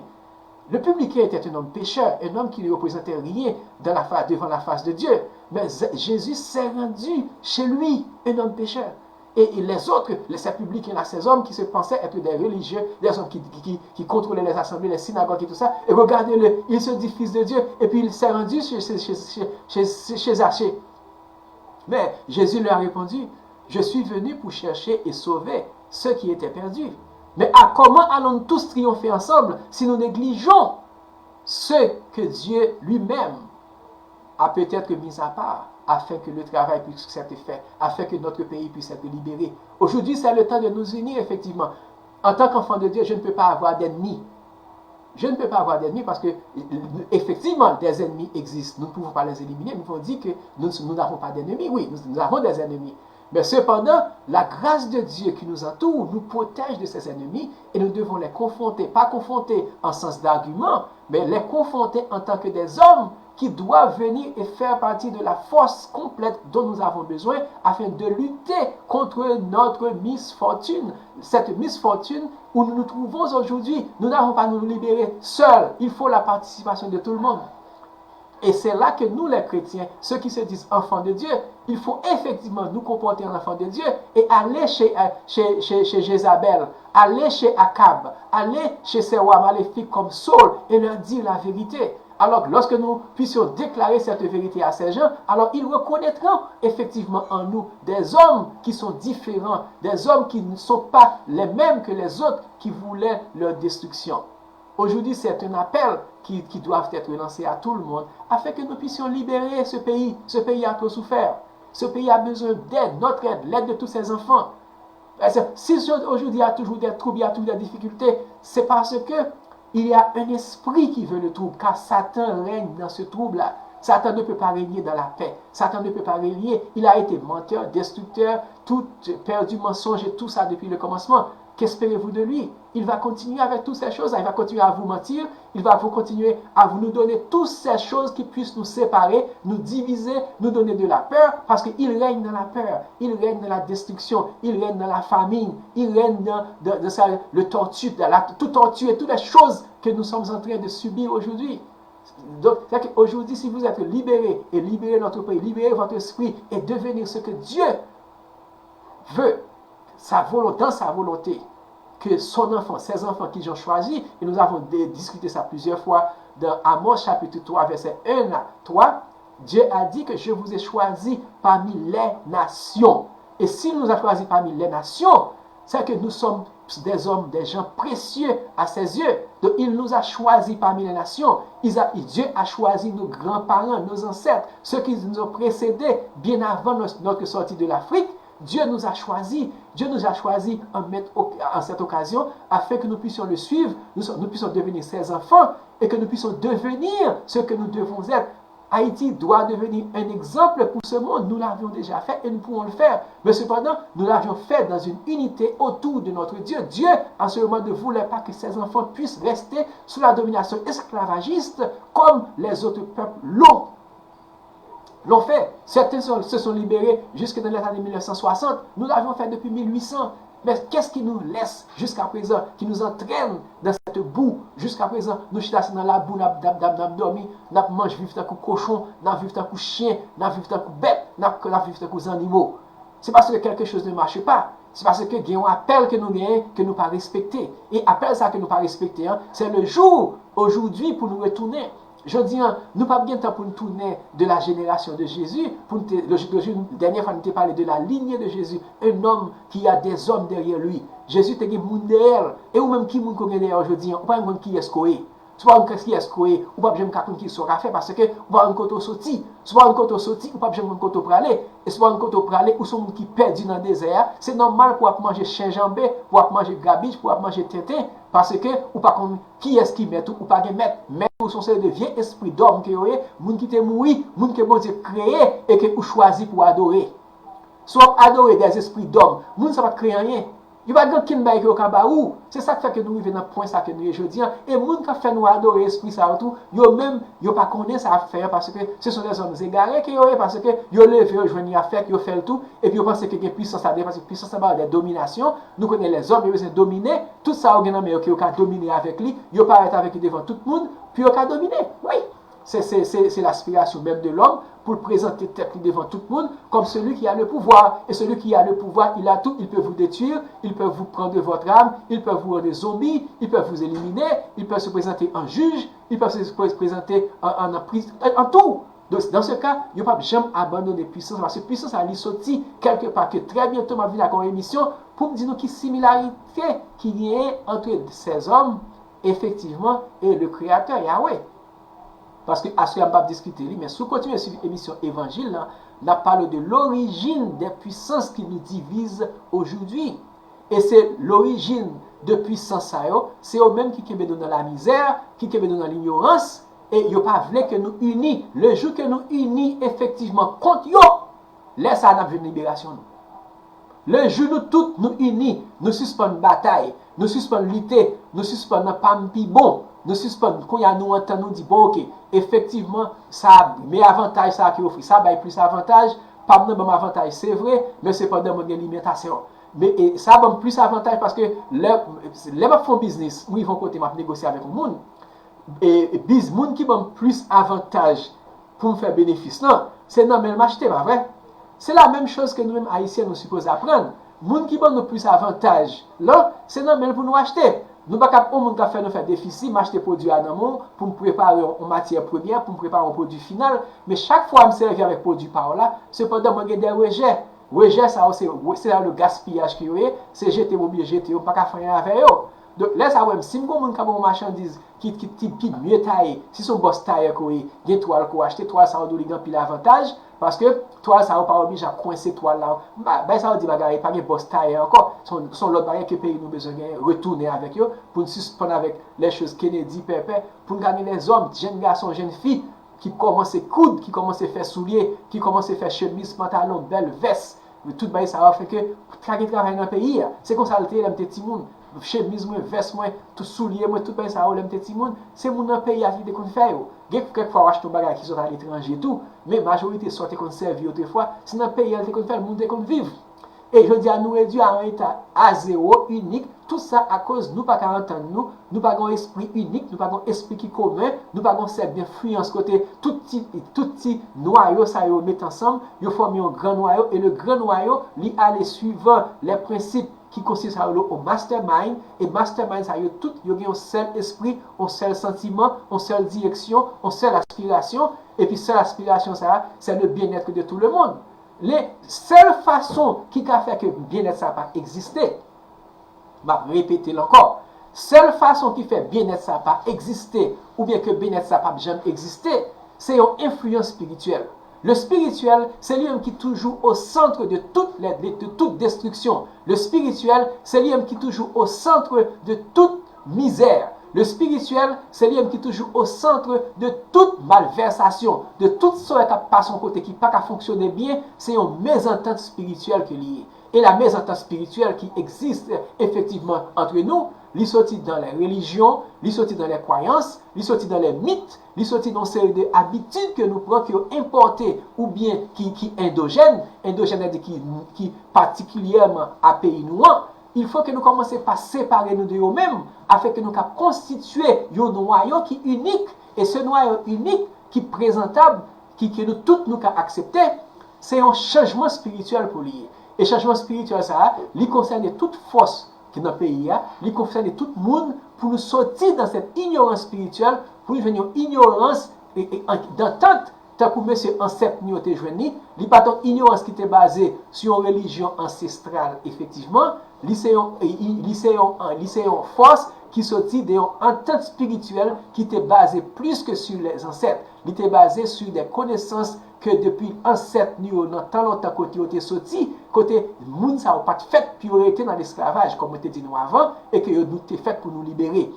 Le publicain était un homme pécheur, un homme qui ne représentait rien dans la face, devant la face de Dieu. Mais Jésus s'est rendu chez lui, un homme pécheur. Et, et les autres, les, ces publicains-là, ces hommes qui se pensaient être des religieux, des hommes qui, qui, qui, qui contrôlaient les assemblées, les synagogues et tout ça, et regardez-le, il se dit fils de Dieu, et puis il s'est rendu chez, chez, chez, chez, chez, chez Zachée. Mais Jésus leur a répondu, je suis venu pour chercher et sauver ceux qui étaient perdus. Mais à comment allons-nous tous triompher ensemble si nous négligeons ce que Dieu lui-même a peut-être mis à part afin que le travail puisse être fait, afin que notre pays puisse être libéré? Aujourd'hui, c'est le temps de nous unir, effectivement. En tant qu'enfant de Dieu, je ne peux pas avoir d'ennemis. Je ne peux pas avoir d'ennemis parce que, effectivement, des ennemis existent. Nous ne pouvons pas les éliminer. Nous pouvons dire que nous, nous n'avons pas d'ennemis. Oui, nous, nous avons des ennemis. Mais cependant, la grâce de Dieu qui nous entoure nous protège de ces ennemis et nous devons les confronter, pas confronter en sens d'argument, mais les confronter en tant que des hommes qui doivent venir et faire partie de la force complète dont nous avons besoin afin de lutter contre notre misfortune. Cette misfortune où nous nous trouvons aujourd'hui, nous n'avons pas à nous libérer seuls. Il faut la participation de tout le monde. Et c'est là que nous, les chrétiens, ceux qui se disent enfants de Dieu, il faut effectivement nous comporter en enfants de Dieu et aller chez, chez, chez, chez Jézabel, aller chez Akab, aller chez ces rois maléfiques comme Saul et leur dire la vérité. Alors, lorsque nous puissions déclarer cette vérité à ces gens, alors ils reconnaîtront effectivement en nous des hommes qui sont différents, des hommes qui ne sont pas les mêmes que les autres qui voulaient leur destruction. Aujourd'hui, c'est un appel qui, qui doit être lancé à tout le monde afin que nous puissions libérer ce pays. Ce pays a trop souffert. Ce pays a besoin d'aide, notre aide, l'aide de tous ses enfants. Parce que si aujourd'hui il y a toujours des troubles, il y a toujours des difficultés, c'est parce que il y a un esprit qui veut le trouble, car Satan règne dans ce trouble-là. Satan ne peut pas régner dans la paix. Satan ne peut pas régner. Il a été menteur, destructeur, tout perdu, mensonge et tout ça depuis le commencement. Qu'espérez-vous de lui? Il va continuer avec toutes ces choses-là. Il va continuer à vous mentir. Il va vous continuer à vous nous donner toutes ces choses qui puissent nous séparer, nous diviser, nous donner de la peur, parce qu'il règne dans la peur, il règne dans la destruction, il règne dans la famine, il règne dans, dans, dans ça, le torture, dans la, tout torture et toutes les choses que nous sommes en train de subir aujourd'hui. Donc, c'est qu'aujourd'hui, si vous êtes libérés et libérez notre pays, libérez votre esprit et devenir ce que Dieu veut, sa volonté, dans sa volonté, que son enfant, ses enfants qu'ils ont choisi, et nous avons discuté ça plusieurs fois dans Amos chapitre trois, verset un à trois, Dieu a dit que je vous ai choisi parmi les nations. Et s'il nous a choisi parmi les nations, c'est que nous sommes des hommes, des gens précieux à ses yeux. Donc, il nous a choisis parmi les nations. Il a, Dieu a choisi nos grands-parents, nos ancêtres, ceux qui nous ont précédés bien avant notre, notre sortie de l'Afrique. Dieu nous a choisis. Dieu nous a choisis en, cette occasion afin que nous puissions le suivre, nous, nous puissions devenir ses enfants et que nous puissions devenir ce que nous devons être. Haïti doit devenir un exemple pour ce monde. Nous l'avions déjà fait et nous pouvons le faire. Mais cependant, nous l'avions fait dans une unité autour de notre Dieu. Dieu, en ce moment, ne voulait pas que ses enfants puissent rester sous la domination esclavagiste comme les autres peuples l'ont l'ont fait. Certains se sont libérés jusque dans les années mille neuf cent soixante. Nous l'avions fait depuis mille huit cents. Mais qu'est-ce qui nous laisse jusqu'à présent, qui nous entraîne dans cette boue? Jusqu'à présent, nou chita se nan labou, n ap dab dab, n ap dòmi, n ap manje, viv tankou kochon, n ap viv tankou chen, n ap viv tankou bèt, n ap, n ap viv tankou zannimo. Se paske quelque chose ne marche pas. Se paske gen yon apèl ke nou genyen ke nou pa respekte. E apèl sa ke nou pa respekte an, c'est le jour, aujourd'hui, pou nou retounen. Jodi an, nou p ap gen tan pou n tounen de la génération de Jésus, pou n te, le, le, dènyè fwa nou te pale de la lignée de Jésus, un homme qui a des hommes derrière lui. Jezi te gen moun dèyè l. E ou menm, ki moun ke w gen dèyè w jodi an? Ou pa menm konn kiyès ke w ye. Si w pa konn kiyès ke w ye, ou p ap janm ka konn ki sa w ka fè, paske ou pa konn kote w soti. Si w pa konn kote w soti, ou p ap janm konn kote w prale. E si w pa konn kote w prale, ou se yon moun ki pèdi nan dezè a, se nòmal pou w ap manje chen janbe, pou w ap manje gabij, pou w ap manje tenten, paske ou pa konn kiyès ki mèt ou, ou pa gen mèt. Mèt ou se yon seri de vye espri dòm ke yo ye, moun ki te mouri, moun ke Bondye kreye e ke ou chwazi pou w adore. Si w ap adore des esprits d'hommes, moun sa pa t kreye anyen. Yo pa t gen okenn bagay ke yo ka ba ou. Se sa k fè ke nou rive nan pwen sa ke nou ye jodi an. E moun k ap fè nou adore espri sa yo tou, yo menm, yo pa konnen sa y ap fè an, paske ce sont des hommes égarés ke yo ye, paske yo leve, yo jwenn y ap fè, yo fè l tou, epi yo panse ke gen pwisans ladan, paske pwisans la ba yo de dominasyon. Nou konnen lèzòm, yo bezwen domine, tout sa yo gen nan men yo ke yo ka domine avèk li, yo parèt avèk li devan tout moun, pou yo ka domine. Wi! C'est, c'est, c'est, c'est l'aspiration même de l'homme pour le présenter tête devan tout moun comme celui qui a le pouvoir. Et celui qui a le pouvoir, il a tout. Il peut vous détruire, il peut vous prendre votre âme, il peut vous rendre zombie, il peut vous éliminer, il peut se présenter en juge, il peut se présenter en, en, en, en tout. Donc, dans ce cas, yo p ap janm abandone pwisans, paske pwisans la li soti kèlke pa ke très bientôt m ap vin ak yon emisyon pou m di nou ki similarite ki genyen entre ces hommes, effectivement, et le Créateur, Yahweh. Paske aswè a m p ap diskite li, men si w kontinye swiv emisyon Evanjil la, n ap pale de l'origine des puissances qui nous divisent aujourd'hui. E se lorijin de pwisans sa yo, se yo menm ki kenbe nou nan lamizè, ki kenbe nou nan linyorans, e yo pa vle ke nou ini. Le jou ke nou ini efektivman kont yo, lè sa a n ap jwenn liberasyon nou. Le jou nou tout nou ini, nou sispann batay, nou sispann lite, nou sispann nan pa m pi bon, nou sispann, kounye a nou antann, nou di bon, oke, efektivman, sa, men avantaj sa ke ofri, sa bay plis avantaj, pa m nan ban m avantaj, se vre, men sepandan mwen gen limitasyon. Men e, sa ban m plis avantaj paske lè, lè m ap fè yon biznis, m rive yon kote m ap negosye avèk yon moun, e, e biz, moun ki ban m plis avantaj pou m fè benefis lan, se nan men l m achte, pa vre? Se la menm choz ke nou menm Ayisyen nou sipoze aprann. Moun ki ban nou plis avantaj lan, se nan men l pou nou achte. Nou pa ka ap yon moun k ap fè nou fè defisi, m achte pwodui a nan men w pou m prepare yon, yon matyè premyè, pou m prepare yon pwodui final, men chak fwa m sèvi avèk pwodui pa w la, sepandan mwen gen de rejè. Rejè sa yo, se, se le gaspiyaj ke yo ye, se jete m oblije jete yo, m pa ka fè anyen avè yo. Donk, lè sa w wè m, si m gon moun k ap ban m yon machandiz ki, ki, ki, ki byen taye, si se yon bòs tayè ke w ye, gen twal ke w achte, twal sa yo di w li gen anpil avantaj, paske twal sa yo pa oblije ap kwense twal la. Ba-, bagay sa yo di bagay, pa gen bòs tayè ankò. Se yon, se yon lòt bagay ke peyi nou bezwen genyen, retounen avèk yo, pou n sispann avèk les choses Kennedy, Pèpè, pou n ka gen lèzòm, jèn gason, jèn fi, ki kòmanse koud, ki kòmanse fè soulye, ki kòmanse fè chemiz, pantalon, bèl vès. Tout bagay sa yo fè ke pa gen travay nan peyi a. Se konsa l te ye lè m te timoun. Chemiz mwen, vès mwen, tout soulye mwen, tout bagay sa yo lè m te timoun, se moun nan peyi a ki te konn fè yo. Gen kèk fwa w achte yon bagay ki sot aletranje tou, men majorite sa w te konn sèvi otrefwa, se nan peyi a l te konn fè l, moun te konn viv. E jodi a, nou redui a yon eta a zewo, inik, tout sa akoz nou pa ka antann nou, nou pa gen yon espri inik, nou pa gen yon espri ki komen, nou pa gen yon sèk denfliyans kote tout ti, tout ti nwayo sa yo met ansanm, yo fòme yon gran nwayo, e le gran nwayo, li ale suivan les principes ki konsiste a rele yon mastermind, e mastermind sa yo tout, yo gen yon sèl espri, yon sèl santiman, yon sèl direksyon, yon sèl aspirasyon, epi sèl aspirasyon sa a, c'est le bien-être de tout le monde. Le sèl fason ki ka fè ke byennèt sa pa egziste, m ap repete l ankò, sèl fason ki fè byennèt sa pa egziste, oubyen ke byennèt sa p ap janm egziste, se yon enfliyans espirityèl. Le spirituel, c'est lui-même qui toujours au centre de toute, les- de toute destruction. Le spirituel, c'est lui-même qui toujours au centre de toute misère. Le spirituel, c'est lui-même qui toujours au centre de toute malversation, de tout sa k ap pase yon kote ki pa ka fonksyone byen, se yon mezantant espirityèl ke li ye. E la mezantant espirityèl ki egziste efektivman antre nou, li soti dan lè relijyon, li soti dan lè kwayans, li soti dan lè mit, li soti nan seri de abitid ke nou pran, ke yo enpòte oubyen ki, ki endojèn, endojèn vle di ki, ki patikilyèman a peyi nou an, il faut que nou kòmanse pa separe nou de yo menm, afin ke nou ka konstitye yon nwayo ki inik, e se nwayo inik ki prezantab, ki, ke nou tout nou ka aksepte, se yon chanjman espirityèl pou li ye. E chanjman espirityèl sa a, li konsène tout fòs ki nan peyi a, li konsène tout moun pou nou soti dan sèt inyorans espirityèl, pou nou jwenn yon inyorans e, e, an- dantant, tankou mesye ansèt nou yo te jwenn li, li pa t yon inyorans ki te baze sou yon relijyon ansestral, efektivman, li se yon, e, i- li se yon, an- li se yon fòs ki soti de yon antant espirityèl ki te baze plis ke sou lèzansèt. Li te baze sou de konesans ke depi ansèt nou yo nan tan lontan kote yo te soti, kote moun sa yo pa t fèt pou yo rete nan lesklavaj, kòm mwen te di nou avan, e ke yo nou te fèt pou nou libere.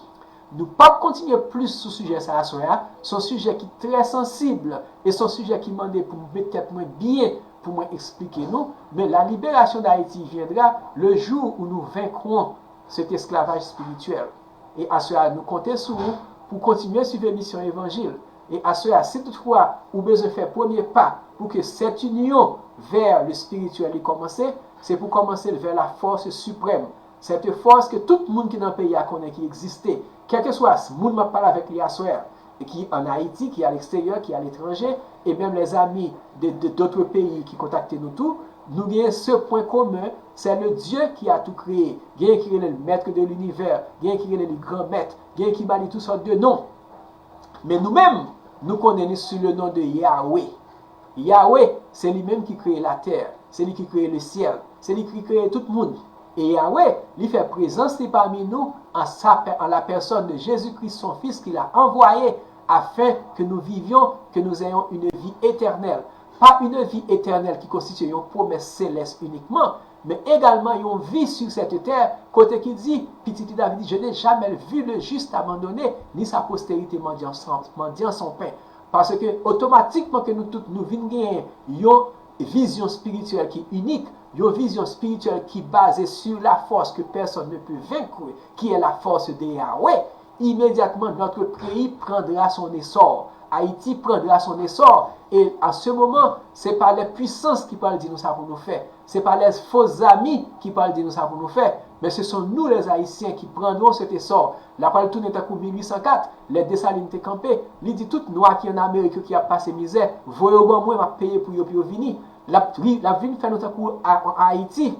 Nou p ap kontinye plis sou sijè sa a aswè a. Se yon sijè ki trè sansib e se yon sijè ki mande pou m met tèt mwen byen pou mwen eksplike nou. Men la libération d'Haïti viendra le jour où nous vaincrons cet esclavage spirituel. E aswè a, nou konte sou ou pou kontinye swiv emisyon Evanjil. E aswè a, si toutfwa ou bezwen fè premye pa pou ke cette union vers le spirituel li kòmanse, se pou kòmanse l vers la force suprême. Cette force ke tout moun ki nan peyi a konnen ki egziste, kèlkeswa s- moun m ap pale avèk li aswè a, e ki ann Ayiti, ki aleksteryè, ki aletranje, e menm lèzami de, de dòt peyi ki kontakte nou tou, nou gen se pwen komen, c'est le Dieu qui a tout créé. Genyen ki rele l Maître de l'univers, genyen ki rele li Gran Mèt, genyen ki ba li tout sòt de non. Men nou menm, nou konnen li sou le non de Yahweh. Yahweh, se li menm ki kreye latè, se li ki kreye lesyèl, se li ki kreye tout moun. E Yahweh, li fè prezans li pami nou an sa pè- an la personne de Jésus-Christ, son Fils, qu'il a envoyé afin que nous vivions, que nous ayons une vie éternelle. Pa une vie éternelle ki konstitye yon pwomès selès inikman, men egalman yon vi sur cette terre, kote ki di, pitit li David di, je n'ai jamais vu le juste abandonné, ni sa postérité mendiant son, mendiant son pain. Paske otomatikman ke nou tout nou vin genyen yon vizyon espirityèl ki inik, yon vizyon espirityèl ki baze sur la force que personne ne peut vaincre, qui est la force de Yahweh, immédiatement notre pays prendra son essor. Haïti prendra son essor. Et en ce moment, se pa lè pwisans ki pral di nou sa pou nou fè. Se pa lè fo zami ki pral di nou sa pou nou fè. Men se son nou lè Ayisyen ki prendrons cet essor. L ap pral tounen tankou mil uit san kat, lè Desalin te kanpe, li di tout nwa ki ann Amerik yo ki ap pase mizè, voye yo ban mwen, m ap peye pou yo, pou yo vini. L ap, wi, l ap vin fè nou tankou a- an Ayiti.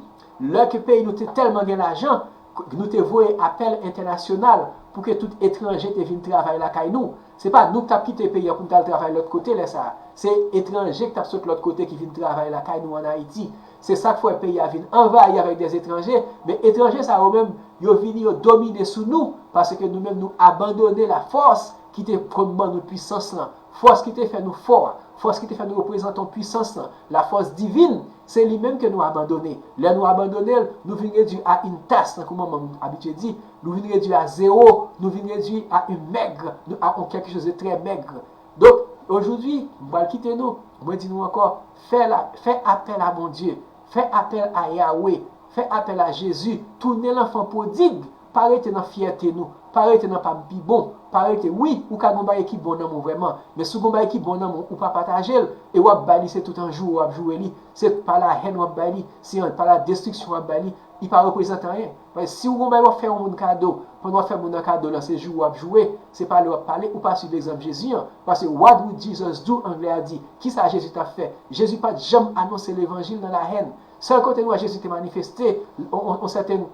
Lè ke peyi nou te tèlman gen lajan, nou te voye apèl entènasyonal pou ke tout etranje te vin travay lakay nou. Se pa nou k t ap kite peyi a pou n t al travay lòt kote lè sa a. Se etranje k t ap sot lòt kote ki vin travay lakay nou ann Ayiti. Se sa k fè peyi a vin anvayi avèk dè etranje, men etranje sa yo menm, yo vini, yo domine sou nou, paske nou menm nou abandone la force ki te konn ban nou pwisans lan, fòs ki te fè nou fò a, fòs ki te fè nou reprezante yon pwisans lan, la force divine, se li menm ke nou abandone. Lè nou abandone l, nou vin redui a une tasse, tankou manman m abitye di, nou vin redui a zewo, nou vin redui a un maigre, nou a on quelque chose de très maigre. Donk, aujourd'hui, m pral kite nou, mwen di nou ankò, fè la, fè apèl a Bondye, fè apèl a Yahweh, fè apèl a Jezi, tounen lanfan pwodig, pa rete nan fyète nou, pa rete nan pa m pi bon, pa rete, wi, ou ka gon bagay ki bon nan men w vrèman, men si w gon bagay ki bon nan men w, ou pa pataje l, e w ap bay li, se tout an joure w ap joure li, se pa la haine w ap bay li, se an- pa la destruction w ap bay li, li pa reprezante anyen. Paske si w gon bagay w ap fè yon moun kado, pandan w ap fè moun nan kado lan se joure w ap joure, se pale w ap pale, ou pa swiv egzanp Jezi an. Paske what would Jesus do, anglè a di, kisa Jezi t ap fè? Jezi pa t janm anonse levanjil nan la haine. Sèl kote nou wè Jezi te manifeste on, on, on sèten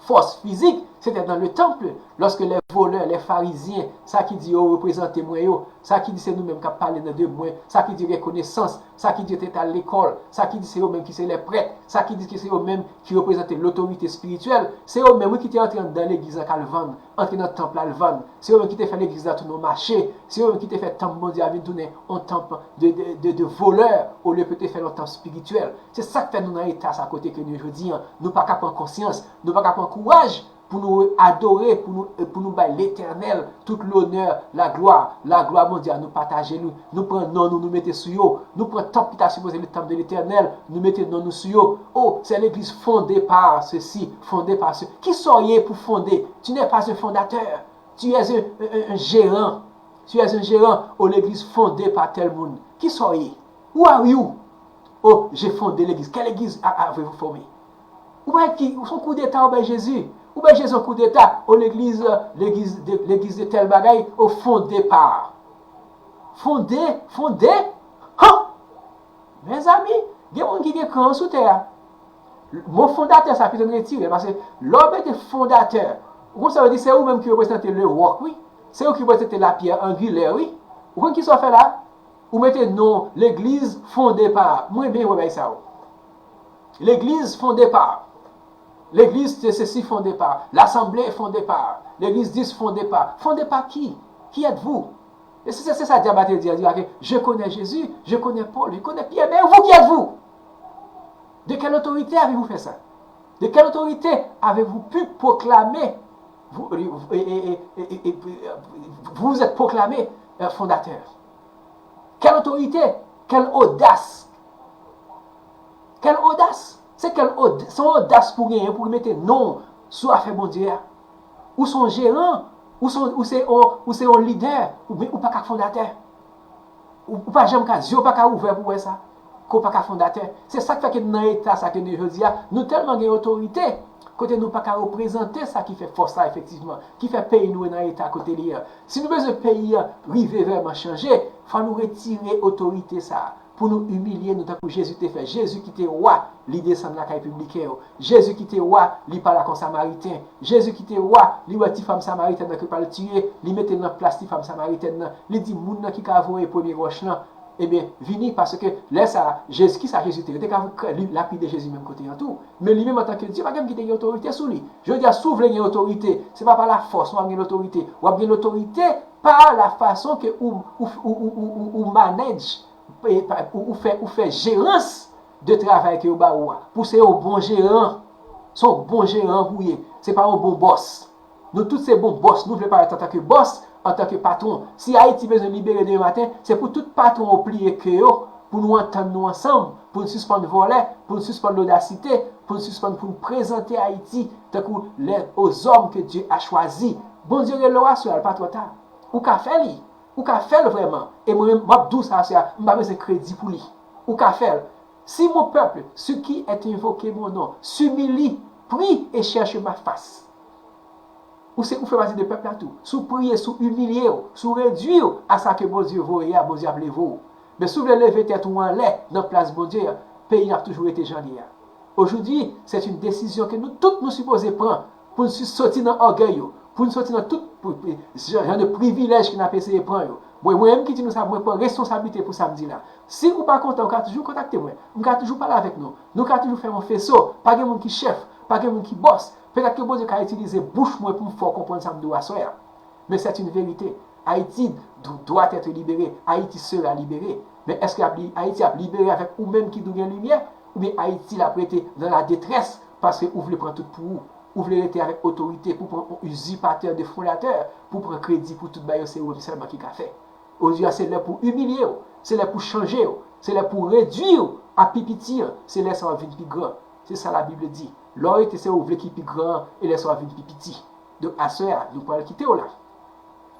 fòs fizik, C'était dans le temple, lorsque les voleurs, les pharisiens, sa ki di yo reprezante mwen yo, sa ki di se nou menm k ap pale nan de mwen, sa ki di rekonesans, sa ki di yo te t al lekòl, sa ki di se yo menm ki se lè prèt, sa ki di ke se yo menm ki reprezante lotorite espirityèl, se yo menm wi ki te antre anndan legliz la k al vann, antre nan tanp la al vann, se yo menm ki te fè legliz la tounen yon mache, se yo menm ki te fè tanp Bondye a vin tounen yon tanp de, de, de, de volè, olye ke yo te fè l yon tanp espirityèl. Se sa k fè nou nan eta sa kote ke nou ye jodi an. Nou pa ka pran konsyans, nou pa ka pran kouraj pou nou adore, pou nou, pou nou bay Letènèl tout lonè, laglwa, laglwa Bondye a, nou pataje li, nou pran non nou, nou mete sou yo, nou pran tanp ki ta sipoze le tanp de Letènèl, nou mete non nou sou yo. Oh, c'est l'église fondée par ceci, fondée par ce. Kisa w ye pou fonde? Tu n'es pas un fondateur. Tu es un, un, un, un gérant. Tu es un gérant. Oh, l'église fondée par tel moun. Kisa w ye? Who are you? Oh, j'ai fondé l'église. Quelle église a- avez-vous formée? Ou bay ki, ou son koudeta, ou bay Jezi. Ou bay Jezi yon koudeta. O legliz, legliz de, legliz de tèl bagay, o fondé pa. Fondé, fondé? Han! Mezanmi, gen moun ki gen kran sou tè a. Mo fondatè sa pito n retire, paske lè w mete fondatè, ou konn sa yo di, se ou menm ki reprezante le roc, wi. Se ou ki reprezante la pierre angulaire, wi. Ou konn kisa w fè la? Ou mete non legliz fonde pa. Mwen renmen wè bagay sa yo. Legliz fonde pa. Legliz de ceci fonde pa. L'assemblée fonde pa. Legliz dis fonde pa. Fonde pa ki? Qui êtes-vous? E se, se, se sa dyab la te di, li di, je connais Jésus, je connais Paul, je connais Pierre, mais vous, qui êtes-vous? De quelle autorité avez-vous fait ça? De quelle autorité avez-vous pu proclamer, vous, et, et, vous vous êtes proclamé euh, fondateur? Quelle autorité? Quelle audace? Quelle audace? Se kèl od, se yon odas pou genyen pou mete non sou afè Bondye a. Ou se yon jeran, ou se, ou se, ou, ou se yon lidè, ou, ou pa ka fondatè. Ou, ou pa janm ka, zye w pa ka ouvè pou wè sa. Ke w pa ka fondatè. Se sa k fè ke nou nan eta sa ke nou ye jodi a. Nou tèlman gen otorite, kote nou pa ka reprezante sa ki fè fòs la efektivman, ki fè peyi nou nan eta kote li ye. Si nou bezwen peyi a rive vrèman chanje, fò nou retire otorite sa a. Pou nou imilye nou tankou Jezi te fè. Jezi ki te wa, li desann lakay pibliken yo. Jezi ki te wa, li pale ak yon Samariten. Jezi ki te wa, li wè ti fanm Samaritèn nan ke pral tiye, li mete l nan plas ti fanm Samaritèn nan. Li di moun nan ki ka voye premye wòch lan, ebyen, vini, paske lè sa a, Jezi, kisa Jezi te, li te ka lapide Jezi menm kote an tou. Men li menm antanke Dye, pa gen moun ki te gen otorite sou li. Jodi a, si w vle gen otorite, se pa pa lafòs w ap gen lotorite. W ap gen lotorite pa la fason ke ou, ou, ou, ou, ou, ou manage e pa, ou, ou fè, ou fè jerans de travay ke yo ba ou a. Pou se yon bon jeran, se yon bon jeran pou ye. Se pa yon bon bòs. Nou tout se bon bòs. Nou vle parèt antanke bòs, antanke patwon. Si Ayiti bezwen libere demen maten, se pou tout patwon yo pliye ke yo, pou nou antann nou ansanm, pou n sispann vòlè, pou n sispann lodasite, pou n sispann pou n prezante Ayiti tankou les, aux hommes que Dieu a choisi. Bondye rele w aswè a, l pa twò ta. Ou ka fè li. Ou ka fè l vrèman. E mwen menm, m ap di w sa aswè a, m pa bezwen kredi pou li. Ou ka fè l. Si mon peuple, ce qui est invoqué mon nom, s'humilie, prie et cherche ma face. Ou se, ou fè pati de pèp la tou. Si w priye, si w imilye w, si w redwi w a sa ke Bondye voye a, Bondye ap leve w. Men si w vle leve tèt ou anlè nan plas Bondye a, peyi a ap toujou rete jan l ye a. Aujourd'hui, c'est une décision que nou tout nou sipoze pran pou n si, soti nan ògèy yo, pou n soti nan tout pou, pou, jan, jan de privilèj ke n ap eseye pran yo. Mwen, mwen menm ki di nou sa, mwen pran responsablite pou sa m di la. Si ou pa kontan, ou ka toujou kontakte mwen. M ka toujou pale avèk nou. Nou ka toujou fè yon feso. Pa gen moun ki chèf, pa gen moun ki bòs. Petèt ke Bondye ka itilize bouch mwen pou m fè w konprann sa m di w aswè a. Men c'est une vérité. Haïti do-, doit être libéré. Haïti sera libéré. Men èske ap li-, Ayiti ap libere avèk ou menm ki di w gen limyè? Oubyen Ayiti l ap rete nan la detrès paske ou vle pran tout pou ou? Ou vle rete avèk otorite pou pran yon izipatè de fondatè, pou pran kredi pou tout bagay yo, se ou menm sèlman ki ka fè? Jodi a, se lè pou imilye w, se lè pou chanje w, se lè pou redwi w a pi piti an, se lè sa w ap vin pi gran. Se sa Labib di. Lè w rete se ou vle ki pi gran an, e lè sa w ap vin pi piti. Donk, aswè a, nou pral kite w la.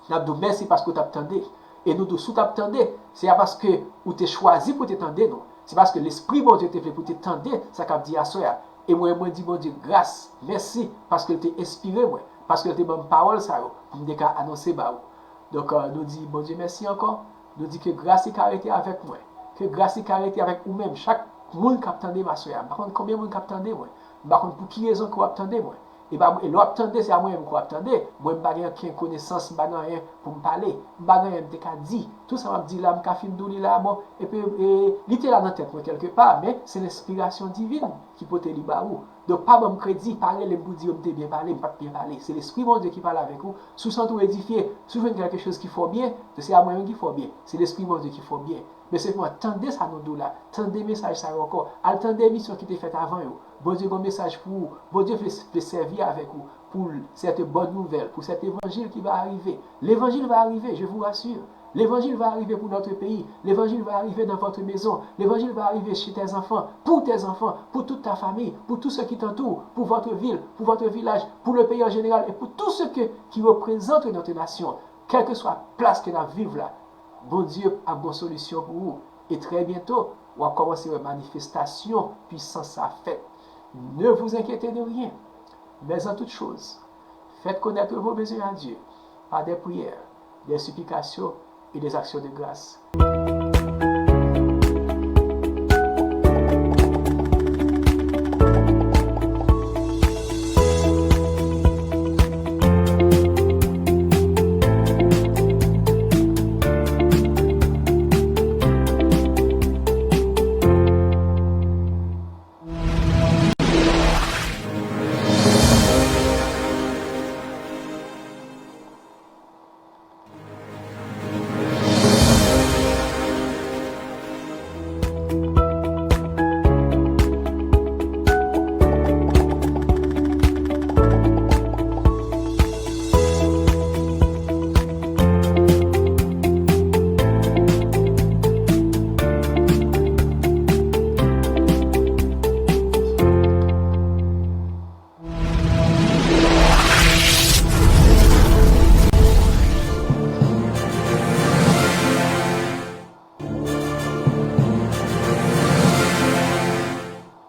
N ap di w mèsi paske w t ap tande. E nou di w si w t ap tande, se pa paske ou te chwazi pou w te tande, non. Se paske Lespri Bondye te vle pou w te tande sa k ap di aswè a. E mwen, mwen di Bondye gras, mèsi, paske l te enspire mwen, paske l te ban m pawòl sa yo pou m te ka anonse ba ou. Donk, euh, nou di Bondye mèsi ankò. Nou di ke gras li ka rete avèk mwen. Ke gras li ka rete avèk ou menm. Chak moun k ap tande m aswè a. M pa konn konbyen moun k ap tande mwen. M pa konn pou ki rezon ke w ap tande mwen. E pa, e lè w ap tande, se a mwen menm ke w ap tande. Mwen, m pa gen okenn konesans, m pa gen anyen pou m pale. M pa gen anyen m te ka di. Tout sa m ap di la, m ka fin di w li la, bon, epi e, li te la nan tèt mwen kèlkepa, men se lenspirasyon divin ki pote li ba ou. Donk, pa ban m kredi, pa rele m pou di yo m te byen pale, m pa t byen pale. Se Lespri Bondye ki pale avèk ou. Si w santi w edifye, si w jwenn kèlke choz ki fè w byen, se a mwen menm ki fè w byen. Se Lespri Bondye ki fè w byen. Men senpleman, tande sa nou di w la. Tande mesaj sa yo ankò. Al tande emisyon ki te fèt avan yo. Bondye gen mesaj pou ou. Bondye vle, vle sèvi avèk ou pou sète bòn nouvèl, pou sète evanjil ki va arive. Levanjil va arive, je vous rassure. Levanjil va arive pou notre pays. Levanjil va arive dans votre maison. Levanjil va arive chez tes enfants, pour tes enfants, pour toute ta famille, pour tous ceux qui t'entourent, pour votre ville, pour votre village, pour le pays en général et pour tous ceux que, qui représentent notre nation, quelle que soit place que n ap viv la. Bondye ap gon solisyon pou ou. E trè byento, w ap kòmanse wè manifestasyon pwisans sa fèt. Ne vous inquiétez de rien, mais en toute chose, faites connaître vos besoins à Dieu par des prières, des supplications et des actions de grâce.